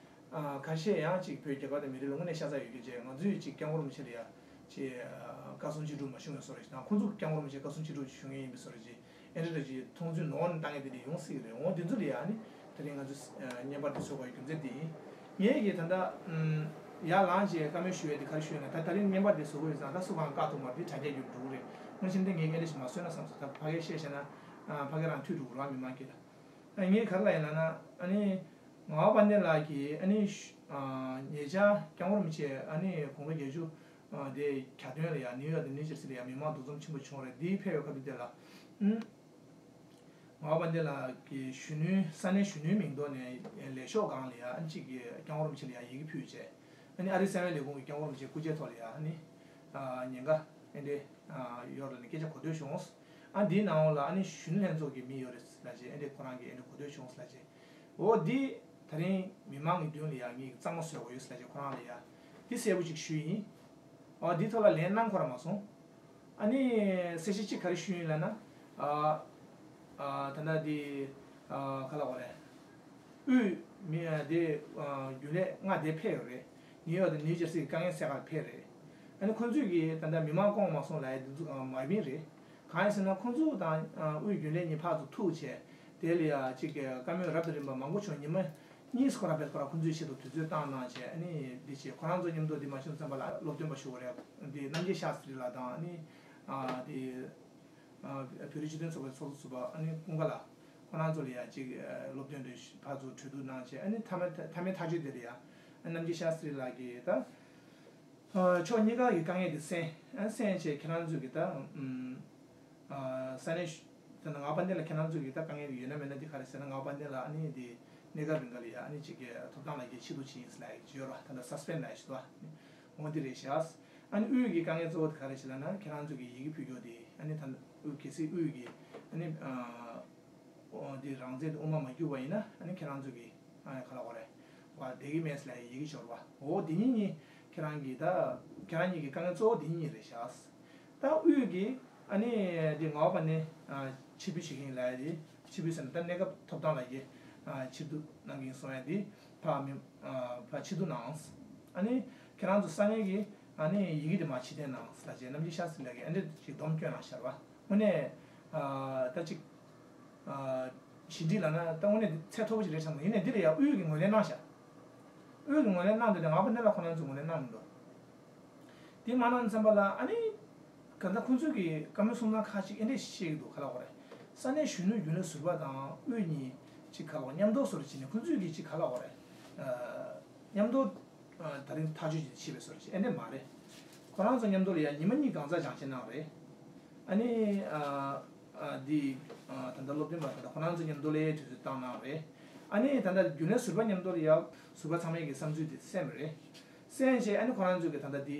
ལ་ཁ་ཤས་ཡང་ཅིག་བོད་རྒྱ་གར་དང་མི་རིགས་ལ་དངོས་གནས་ཤ་ཚ་ཡོད་རྒྱུ་བྱས་ང་ཚོས་ཅིག་སྐྱབས་མགོན་རིན་པོ་ཆེ་ལ་ཡ་ཅིག་བཀའ་གསུང་ཅི་སྒྲུབ་མ་ཞུ་ངེས་སོ་རེ་ཞིག་དང་ཁོང་ཚོ་སྐྱབས་མགོན་རིན་པོ་ཆེ་བཀའ་གསུང་ཅི་སྒྲུབ་ཞུ་ངེས་ཡིན་པའི་སོ་རེ་ཅིག་ཨེ་འདྲ་འདྲ་ཅིག་མཐོང་ཚུལ་ནོར་ནས་བཏང་ཡས་དེ་འདྲ་ཡོང་སྲིད་ཀྱི་རེད། འོ་དེ་ཚོ་ལ་ཡ་ནི་དེ་རིང་ང་ཚོས་བརྙན་པར་འདི་བཟོ་དགོས་ཡ་རྒྱུ་མཚན་དེ་ཡིན། ངས་ཀྱིས་ད་ལྟ་ཡར་ལངས་བྱས་བཀའ་མོལ་ཞུ་ཡས་དེ་ག་རེ་ཞུ་ཡས་ན་ད་ད་རིང་བརྙན་པར་འདི་བཟོ་དགོས་ཡོད་ཙང་ད་སུ་གང་བཀག་ཐུབ་མ་རེད། དྲ་རྒྱ་བརྒྱུད་འགྲོ་གི་རེད། དངོས་གཞི་འདི་ངས་ངས་འདྲ་ཞིག་མ་བཟོས་ན་བསམ་སོང་། ད་ཕ་གིར་བཤད་བཤད་ན་ཕ་གིར་རང་ཐུག་འགྲོ་གི་རང་མི་མང་གི་ལ། ངས་ག་རེ་ལབ་ཡིན་ལབ་ན་ཨ་ནི་ངག་དབང་དཔལ་ལྡན་ལགས་ཀྱིས་ཨ་ནི་ཉེ་ཆར་སྐྱབས་མགོན་རིན་པོ་ཆེ་ཨ་ནི་དགུང་ལོ་བརྒྱད་ཅུ་དེ་གྱ་སྟོན་ལ་ཡ་ནིའུ་ཡོག་དང་ནིའུ་ཇར་སི་ལ་ཡ་མི་མང་འདུ་འཛོམས་ཆེན་པོ་བྱུང་རེད། འདིའི་ཕེབས་པའི་སྐབས་དེ་ལ་ཨུམ། ངག་དབང་དཔལ་ལྡན་ལགས་ཀྱི་གཞོན་ནུའི་ས་གནས་གཞོན་ནུའི་མིང་ཐོག་ནས་ལས་ཤོག་སྒང་ལ་ཡ་ཨ་ནི་གཅིག་གི་སྐྱབས་མགོན་རིན་པོ་ཆེ་ལ་ཡ་ཡི་གེ་ཕུལ་བྱས་ཨ་ནི་ཨ་རིའི་གསང་བའི་ལས་ཁུངས་ཀྱི་སྐྱབས་མགོན་རིན་པོ་ཆེའི་སྐུ་ཕྱྭའི་ཐོག་ལ་ཡ་ཨ་ནི་ཉེན་ཁ་ཨེ་འདྲས་ཡོད་ལ་ནི་སྐད་ཆ་གོ་ཐོས་བྱུང་། ཨ་འདིའི་ནང་ལ་ཨ་ནི་གཞོན་ནུ་ལྷན་ཚོགས་ཀྱི་མི་ཡོད་རེད་ལ་ཅེ་ཨེ་འདྲས་ཁོ་རང་གིས་ཨེ་འདྲས་གོ་ཐོས་བྱུང་ལ་ཅེ། འོ་འདི་ད་རིང་མི་མང་གི་མདུན་ལ་ཡ་ངས་གཙང་མ་བཟོ་དགོས་ཡོད་ལ་ཅེ་ཁོ་རང་ལ་ཡ་འདི་གསལ་པོ་ཅིག་ཞུས་ཡིན། ཨ་འདི་ཐོག་ལ་ལན་གནང་ཁོ་ར་མ་སོང་། ཨ་ནི་གསལ་བཤད་གཅིག་ག་རེ་ཞུས་ཡིན་ལབ་ན། ཨ་ཨ་ད་ལྟ་འདི་ཨ་ག་ལ་བ་རེད། དབུས་མི་ཨ་འདི་ཨ་རྒྱུན་ལས་ལྔ་དེ་ཕེབས་ཡོད་རེད། ནིའུ་ཡོག་དང་ནིའུ་ཇར་སི་གི་དཀའ་ངལ་སེལ་གར་ཕེབས་རེད། ཨ་ནི་ཁོང་ཚོས་ཀྱིས་ད་ལྟ་མི་མང་བསྐོང་མ་སོང་ལབ་ཡ་འདི་ཚོ་ཨ་མ་ཡིན་རེད། གང་ཡིན་ཟེར་ན་ཁོང་ཚོ་དང་ཨ་དབུས་རྒྱུན་ལས་གཉིས་ཕར་ཚུར་ཐུག་བྱས་དེ་ལ་ཡ་གཅིག་གི་བཀའ་མོལ་རབ་དང་རིམ་པ་མང་པོ་བྱུང་། ཉི་མ་གཉིས་སུ་ཁོ་རང་བས་ཁོ་རང་ཁོང་ཚོའི་ཆེད་དུ་དུས་ཚོད་བཏང་གནང་བྱས་ཨ་ནི་འདི་བྱས་ཁོ་རང་ཚོ་མཉམ་དུ་འདི་མ་བྱུང་ཙམ་པ་ལ་སློབ་སྟོན་པ་ཞུ་བ་རེད། འདི་རྣམ་རྒྱལ་ཤཱསྟྲི་ལགས་དང་ཨ་ནི་ཨ་འདི་ཨ་བོད་རིགས་སྤྱི་མཐུན་ཚོགས་པའི་ཚོགས་གཙོ་ཟུར་པ་ཨ་ནི་ཀུན་དགའ་ལགས་ཁོ་རང་ཚོ་ལ་ཡ་གཅིག་ཨ་སློབ་སྟོན་རེ་ཕར་ཚུར་གྲོས་བསྡུར་གནང་བྱས་ཨ་ནི་མཐའ་མ་མཐའ་མའི་ཐག་གཅོད་དེ་ལ་ཡ་ཨ་རྣམ་རྒྱལ་ཤཱསྟྲི་ལགས་ཀྱིས་ད། ཕྱོགས་གཉིས་ཀ་གི་དཀའ་ངལ་དེ་སེལ། ཨ་སེལ་བྱས་ཁྱེད་རང་ཚོ་གི་ད་ཨུམ་ཨ་ས་གནས་ཤ་ད་ནང་ངག་དབང་དཔལ་ལྡན་ལ་ཁྱེད་རང་ཚོ་གི་ད་དཀའ་ངལ་ཡོད་ན་མེད་ན་དེ་ག་རེ་ཟེར་ན་ངག་དབང་དཔལ་ལྡན་ལ་ཨ་ནི་དེ་གནས་སྐབས་རིང་ག་ལ་ཡ་ཨ་ནི་གཅིག་གི་ཐོབ་ཐང་ལ་རྒྱལ་ཕྱིར་བསྡུ་བྱེད་ཡིན་ཟེར་ལ་ཡ་ཡོད་ར། ད་ལྟ་སཱ་སི་པེན་ལ་ཡ་ཞིག་འདུག་ཨ་ནི་འོ་དེ་རེད་ཤག་ཨ་ནི་དབུས་ཀྱི་དཀའ་ངལ་གཙོ་བོ་དེ་ག་རེ་ཟེར་ལབ་ན་ཁྱེད་རང་ཚོ་གི་ཡི་གེ་ཕུལ་རྒྱུ་དེ་ཨ་ནི་ད་ལྟ་དབུས་གལ་སྲིད་དབུས་ཀྱི་ཨ་ནི་ཨ། འོ་འདི་རང་བཙན་དུ་དབུ་མ་མ་བསྒྱུར་བ་ཡིན་ན་ཨ་ནི་ཁྱེད་རང་ཚོ་གི་ཨ་ནི་ག་ལ་འོ་རེད་བ་བསྡད་ཀྱི་མེད་ཟེར་ལ་ཡི་གེ་འབྱོར་བ་འོ་འདི་གཉིས་གཉིས་ཁྱེད་རང་གི་ད་ཁྱེད་རང་གཉིས་ཀྱི་དཀའ་ངལ་གཙོ་བོ་འདི་གཉིས་རེད་ཤག་ད་དབུས་ཀྱི་ཨ་ནི་འདི་ངག་པ་ནི་ཕྱིར་འབུད་བྱེད་མཁན་ལ་ཡ་དེ་ཕྱིར་འབུད་ཟེར་ན་ད་གནས་སྐབས་ཐོབ་ཐང་ལ་ཡི་ཕྱིར་བསྡུ་གནང་གིན་སོང་ཡ་དེ་ཕ་མི་ཕ་ཕྱིར་བསྡུ་གནང་། ཨ་ནི་ཁྱེད་རང་ཚོ་ས་གནས་ཀྱི་ཨ་ནི་ཡི་གེ་དེ་མ་ཕྱིར་འཐེན་གནང་ཟེར་ལ་རྗེས་རྣམ་རྒྱལ་ཤཱསྟྲི་ལགས་ཀྱིས་ཨ་འདྲ་ཞིག་སྡོམ་བསྐྱོན་གནང་ཤར་བ། དངོས་གནས་ཨ་ད་ཅིག་ཨ་ཞི་འགྲིག་ལབ་ན་ད་དངོས་གནས་འདི་ཚད་མཐོ་པོ་ཞིག་རེད་བསམ་གི། ཡིན་ནའི་འདི་ལ་ཡང་དབུས་ཀྱི་ངོས་ལེན་གནང་ཤག། དབུས་ཀྱི་ངོས་ལེན་གནང་འདུག་སྟེ། ང་པ་ནི་ལ་ཁོ་རང་ཚོས་ངོས་ལེན་གནང་མི་འདུག། དེ་མ་གནང་ཙམ་པ་ལ་ཨ་ནི་ག་ད་ཁོང་ཚོས་ཀྱི་བཀའ་མོལ་གསུང་སྟངས་ཁག་ཅིག་ཨེ་འདྲས་བཤད་ཀྱི་འདུག། ག་ལ་འོ་རེད། ས་གནས་གཞོན་ནུ་རྒྱུན་ལས་ཟུར་པ་དང་དབུས་གཉིས་ཅིག་ག་ལ་འོ་མཉམ་དུ་སོར་བྱས་ནས་ཁོང་ཚོས་ཀྱི་ཅིག་ག་ལ་འོ་རེད། མཉམ་དུ་ཨ་ད་རིང་ཐག་གཅོད་ཅིག་བྱས་པའི་སོར་ཅིག་ཨེ་འདྲས་མ་རེད། ཁོ་རང་ཚོ་མཉམ་དུ་ལ་ཡང་ཉི་མ་གཉིས་གང་ཙམ་སྦྱང་བཤད་གནང་རེད། ཨ་ནི་ཨ་ཨ་འདི་ཨ་ད་ལྟ་སློབ་སྟོན་པ་ད་ལྟ་ཁོ་རང་ཚོ་མཉམ་དུ་ལ་དུས་ཚོད་བཏང་གནང་རེད། ཨ་ནི་ད་ལྟ་རྒྱུན་ལས་ཟུར་པ་མཉམ་དུ་ལ་ཡང་ཟུར་པ་ཚང་མས་ཀྱི་བསམ་ཚུལ་དེ་གསན་པ་རེད། གསན་བྱས་ཨ་ནི་ཁོ་རང་ཚོས་ཀྱི་ད་ལྟ་འདི་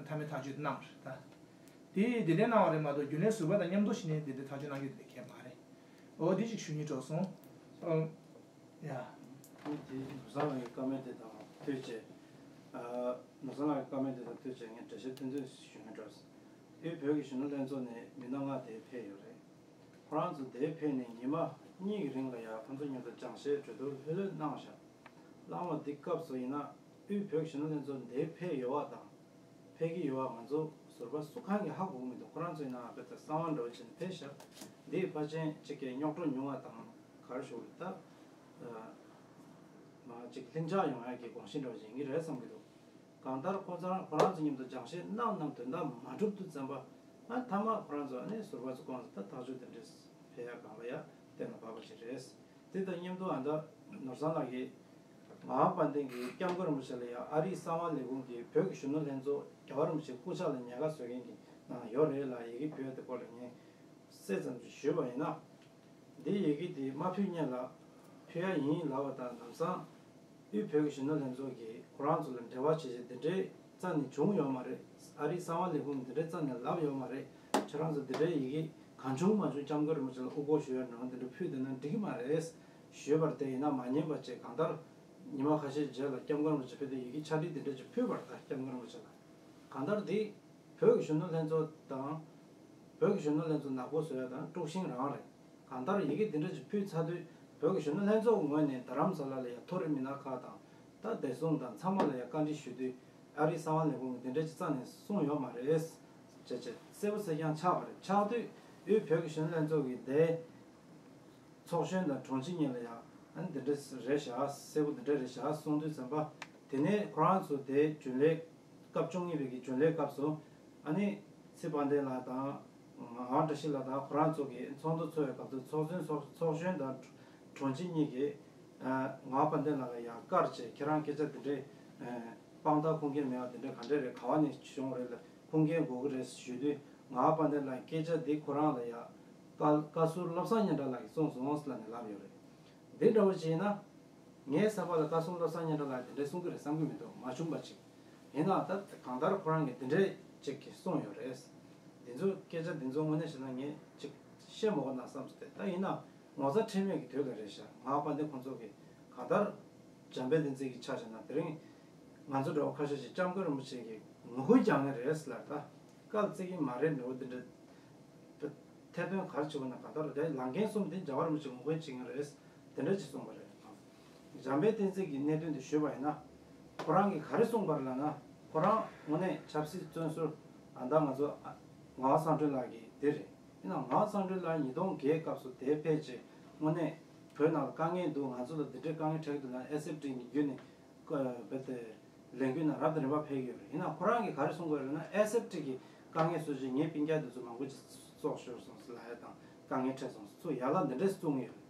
མཐའ་མའི་ཐག་གཅོད་གནང་བ་རེད་ད། དེ་དེ་འདྲས་གནང་བ་རེད་མ་གཏོགས་རྒྱུན་ལས་ཟུར་པ་དང་མཉམ་དུ་ཕྱིན་ནས་དེ་འདྲས་ཐག་གཅོད་གནང་རྒྱུ་དེ་འདྲས་གང་ཡང་མ་རེད། འོ་དེ་ཅིག་ཞུ་སྙིང་བྲོ་སོང་། ཨོ། ཡ། ཨ་ནི་དེ་ནོར་བཟང་ལགས་ཀྱི་བཀའ་མོལ་དེ་དང་མཐུད་བྱས། ཨ་ནོར་བཟང་ལགས་ཀྱི་བཀའ་མོལ་དེ་དང་མཐུད་བྱས་ངས་འགྲེལ་བཤད་ཏན་ཏན་ཞུ་སྙིང་བྲོ་སོང་། དབུས་བོད་ཀྱི་གཞོན་ནུ་ལྷན་ཚོགས་ནས་མི་སྣ་ལྔ་དེ་ཕེབས་ཡོད་རེད། ཁོ་རང་ཚོ་དེ་ཕེབས་ནས་ཉི་མ་གཉིས་ཀྱི་རིང་ལ་ཡང་ཁོང་ཚོ་མཉམ་དུ་སྦྱང་བཤད་གྲོས་བསྡུར་ལྷོད་ལྷོད་གནང་བཞག། ལྷག་མ་འདི་སྐབས་སུ་ཡིན་ན་དབུས་བོད་ཀྱི་གཞོན་ནུ་ལྷན་ཚོགས་འདིར་ཕེབས་ཡོད་པ་དང་། ཕེབས་ཀྱི་ཡོད་པ་ང་ཚོ་ཟུར་པ་སུ་གང་གིས་ཧ་གོ་གི་མི་འདུག། ཁོ་རང་ཚོའི་ནང་དཔེ་ད་གསང་བ་འདྲ་བོ་བྱས་ནས་ཕེབས་ཤག། འདིའི་ཕལ་ཆེར་གཅིག་གི་རྙོག་དྲ་ཉུང་བ་དང་ག་རེ་ཞུ་དགོས་རེད་ད། ཨ་མ་གཅིག་ལྷིང་འཇགས་ཡོང་ཡག་གི་དགོངས་གཞི་འདྲ་བོ་ཅིག་ཡིན་གྱི་རེད་བསམ་གྱི་འདུག། གང་ལྟར་ཁོ་ཚང་ཁོ་རང་ཚོ་མཉམ་དུ་སྦྱང་བཤད་གནང་གནང་དོན་དག་མ་གྲུབ་དུས་ཙམ་པ། ཨ་མཐའ་མ་ཁོ་རང་ཚོ་ཨ་ནི་ཟུར་པ་ཚོ་ཁོང་ཚོ་ད་ཐག་གཅོད་དེ་འདྲས་ཕེབས་ཡག་སྒང་ལ་ཡ་གཏན་ལ་ཕབ་པ་ཞིག་རེད། དེ་དང་མཉམ་དུ་ཨ་ད་ནོར་བཟང་ལགས་ཀྱིས་ངག་དབང་དཔལ་ལྡན་གྱིས་སྐྱབས་མགོན་རིན་པོ་ཆེ་ལ་ཡང་ཨ་རིའི་གསང་བ་ལས་ཁུངས་ཀྱིས་བོད་ཀྱི་གཞོན་ནུ་ལྷན་ཚོགས་རྒྱལ་བ་རིན་པོ་ཆེའི་སྐུ་ཕྱག་ལ་ཉེན་ཁ་བཟོ་མཁན་གྱི་ནང་ཡོད་རེད་ལ་ཡི་གེ་ཕུལ་ཡ་དེ་སྐོར་ལ་ངས་གསལ་ཙམ་ཞིག་ཞུས་པ་ཡིན་ན། འདི་ཡི་གེ་འདི་མ་ཕུལ་སྔོན་ལ་ཕུལ་ཡ་ཡིན་ལབ་པ་དང་ལམ་སང་དབུས་བོད་ཀྱི་གཞོན་ནུ་ལྷན་ཚོགས་ཀྱིས་ཁོ་རང་ཚོ་ལ་འབྲེལ་བ་བྱེད་བྱེད་འདི་འདྲའི་རྩ་ནས་བྱུང་ཡོད་མ་རེད། ཨ་རིའི་གསང་བ་ལས་ཁུངས་འདི་འདྲའི་རྩ་ནས་ལབ་ཡོད་མ་རེད། ཁྱེད་རང་ཚོ་འདི་འདྲའི་ཡི་གེ་གང་བྱུང་མང་བྱུང་སྐྱབས་མགོན་རིན་པོ་ཆེ་ལ་དབུ་སྐོར་ཞུ་ཡ་འདྲ་བོ་འདི་འདྲ་ཕུལ་བསྡད་ན་འགྲིག་གི་མ་རེད་ཞུས་པར་དེ་ཡིན་ན་མ་ཉན་པ་བྱས། གང་ལྟར་ཉི་མ་ཁ་ཤས་རྗེས་ལ་སྐྱབས་མགོན་རིན་པོ་ཆེ་ཕེབས་དུས་ཡི་གེ་ཕྱག་བྲིས་འདི་འདྲ་ཅིག་ཕུལ་བར་ད་སྐྱབས་མགོན་རིན་པོ་ཆེ་ལ། གང་ལྟར་འདི་བོད་ཀྱི་གཞོན་ནུ་ལྷན་ཚོགས་དང་། བོད་ཀྱི་གཞོན་ནུ་ལྷན་ཚོགས་ནག་པོ་བཟོ་ཡ་དང་དཀྲུག་ཤིང་རང་རེད། གང་ལྟར་ཡི་གེ་འདི་འདྲ་ཅིག་ཕུལ་ཚར་དུས་བོད་ཀྱི་གཞོན་ནུ་ལྷན་ཚོགས་ངོས་ནས་རྡ་རམ་ས་ལ་ལ་ཡ་མཐོ་རིམ་མི་སྣ་ཁག་དང་། ད་བདེ་སྲུང་དང་ཚང་མ་ལ་ཡ་བཀའ་འདྲི་ཞུ་དུས་ཨ་རིའི་གསང་བ་ལས་ཁུངས་ཀྱིས་འདི་འདྲ་ཅིག་རྩ་ནས་གསུངས་ཡོད་མ་རེད། བྱས་བྱས་གསལ་པོ་གསལ་རྐྱང་ཆགས་པ་རེད། ཆགས་དུས་དབུས་བོད་ཀྱི་གཞོན་ནུ་ལྷན་ཚོགས་ཀྱིས་འདི་ཚོགས་གཞོན་དང་དྲུང་ཆེ་གཉིས་ལ་ཡང་ཨ་ནི་འདི་འདྲ་རེད་བཞག། གསལ་པོ་འདི་འདྲ་རེད་བཞག་གསུངས་དུས་ཙམ་པ། དེ་ནས་ཁོ་རང་ཚོ་དེ་རྒྱུན་ལས་སྐབས་བཅུ་གཉིས་པའི་གི་རྒྱུན་ལས་སྐབས་སུ་ཨ་ནི་ཚེ་དཔལ་ལྡན་ལགས་དང་ངག་དབང་བཀྲ་ཤིས་ལགས་དང་ཁོ་རང་ཚོ་གི་ཚོགས་འདུ་ཚོགས་པའི་སྐབས་སུ་ཚོགས་གཞོན་ཚོགས་ཚོགས་གཞོན་དང་དྲུང་ཆེ་གཉིས་ཀྱིས་ངག་དབང་དཔལ་ལྡན་ལགས་ལ་ཡང་བཀར་བྱས་ཁྱེད་རང་སྐད་ཆ་འདི་འདྲའི་དཔང་རྟགས་ཁུངས་སྐྱེལ་མེད་པ་འདི་འདྲ་ག་འདྲས་རེད། ག་བ་ནས་བྱུང་རེད་ལ། ཁུངས་སྐྱེལ་དགོས་ཀྱི་རེད་ཞུས་དུས་ངག་དབང་དཔལ་ལྡན་ལགས་སྐད་ཆ་འདི་ཁོ་རང་ལ་ཡ་བཀའ་བཀའ་ཟུར་བློ་བཟང་སྙན་གྲགས་ལགས་ཀྱིས་གསུངས་སོང་ལབ་ནས་ལབ་ཡོད་རེད། འདི་འདྲ་བོ་ཅིག་ཡིན་ན། ངའི་བསམ་པ་ལ་བཀའ་ཟུར་བློ་བཟང་སྙན་གྲགས་ལགས་དེ་འདྲའི་གསུང་གི་རེད་བསམ་གྱི་མི་འདུག། མ་བྱུང་པ་ཅིག་ཡིན་ནའང་ད་གང་ལྟར་ཁོ་རང་གིས་འདི་འདྲའི་ཅིག་གིས་གསུངས་ཡོད་རེད། འདི་ཚོ་སྐད་ཆ་འདི་ཚོ་དངོས་གནས་བྱས་ན་ངས་ཅིག་བཤད་མ་དགོས་ན་བསམ་སོང་སྟེ། ད་ཡིན་ན་ངོ་ཚ་ཁྲེལ་མེད་ཀྱི་དུས་ལ་རེད་ཤག། ངག་དབང་དཔལ་ལྡན་ཁོང་ཚོ་གིས་གང་ལྟར་འཇམ་དཔལ་བསྟན་འཛིན་གྱི་ཆ་བཞག་ན་དེ་རིང་ང་ཚོ་འདྲ་བོ་ཁ་ཤས་ཤིག་སྐྱབས་མགོན་རིན་པོ་ཆེ་གི་ངོ་རྒོལ་རྒྱག་མཁན་རེད་ཟེར་ལབ། ད་བཀའ་བརྩི་གི་མ་རེད་འདྲ་བོ་འདི་འདྲ་ཐེར་འདོན་ག་རེ་བྱེད་དགོས་ན། གང་ལྟར་དེ་ལམ་འགན་གསུམ་དེ་རྒྱལ་བ་རིན་པོ་ཆེ་ངོ་རྒོལ་བྱེད་མཁན་རེད། དེ་འདྲ་ཅིག་གསུངས་པ་རེད། འཇམ་དཔལ་བསྟན་འཛིན་གྱི་གནད་དོན་དེ་ཞུས་པ་ཡིན་ན། ཁོ་རང་གིས་ག་རེ་གསུངས་པ་རེད་ལབ་ན། ཁོ་རང་དངོས་གནས་ཆབ་སྲིད་བཙོན་ཟུར་ཨ་ད་ང་ཚོ་ཨ་ངག་དབང་གསང་སྒྲོན་ལགས་ཀྱི་དེ་རེད། ཡིན་ནའང་ངག་དབང་གསང་སྒྲོན་ལགས་ཉིས་སྟོང་བརྒྱད་སྐབས་སུ་དེ་ཕེབས་རྗེས་དངོས་གནས་བོད་ནང་ལ་དཀའ་ངལ་འདུག། ང་ཚོ་ལ་འདི་འདྲའི་དཀའ་ངལ་འཕྲད་ཀྱི་འདུག་ལབ་ཨེས་ཨེཕ་ཊི་གི་བརྒྱུད་ནས་བཀའ་རྦད་དེ་ལས་འགུལ་ནང་རབ་དང་རིམ་པ་ཕེབས་ཀྱི་ཡོད་རེད། ཡིན་ནའང་ཁོ་རང་གིས་ག་རེ་གསུང་གི་ཡོད་རེད་ན། ཨེས་ཨེཕ་ཊི་གི་དཀའ་ངལ་བཟོ་བྱས་ངའི་སྤུན་ཀྱག་དེ་ཚོ་མང་པོ་ཅིག་སྲོག་ཤོར་སོང་ཟེར་ལབ་ཡ་དང་དཀའ་ངལ་འཕྲད་སོང་ཟེར་ཚུར་ཡར་ལ་འདི་འདྲས་གསུང་གི་ཡོད་རེད།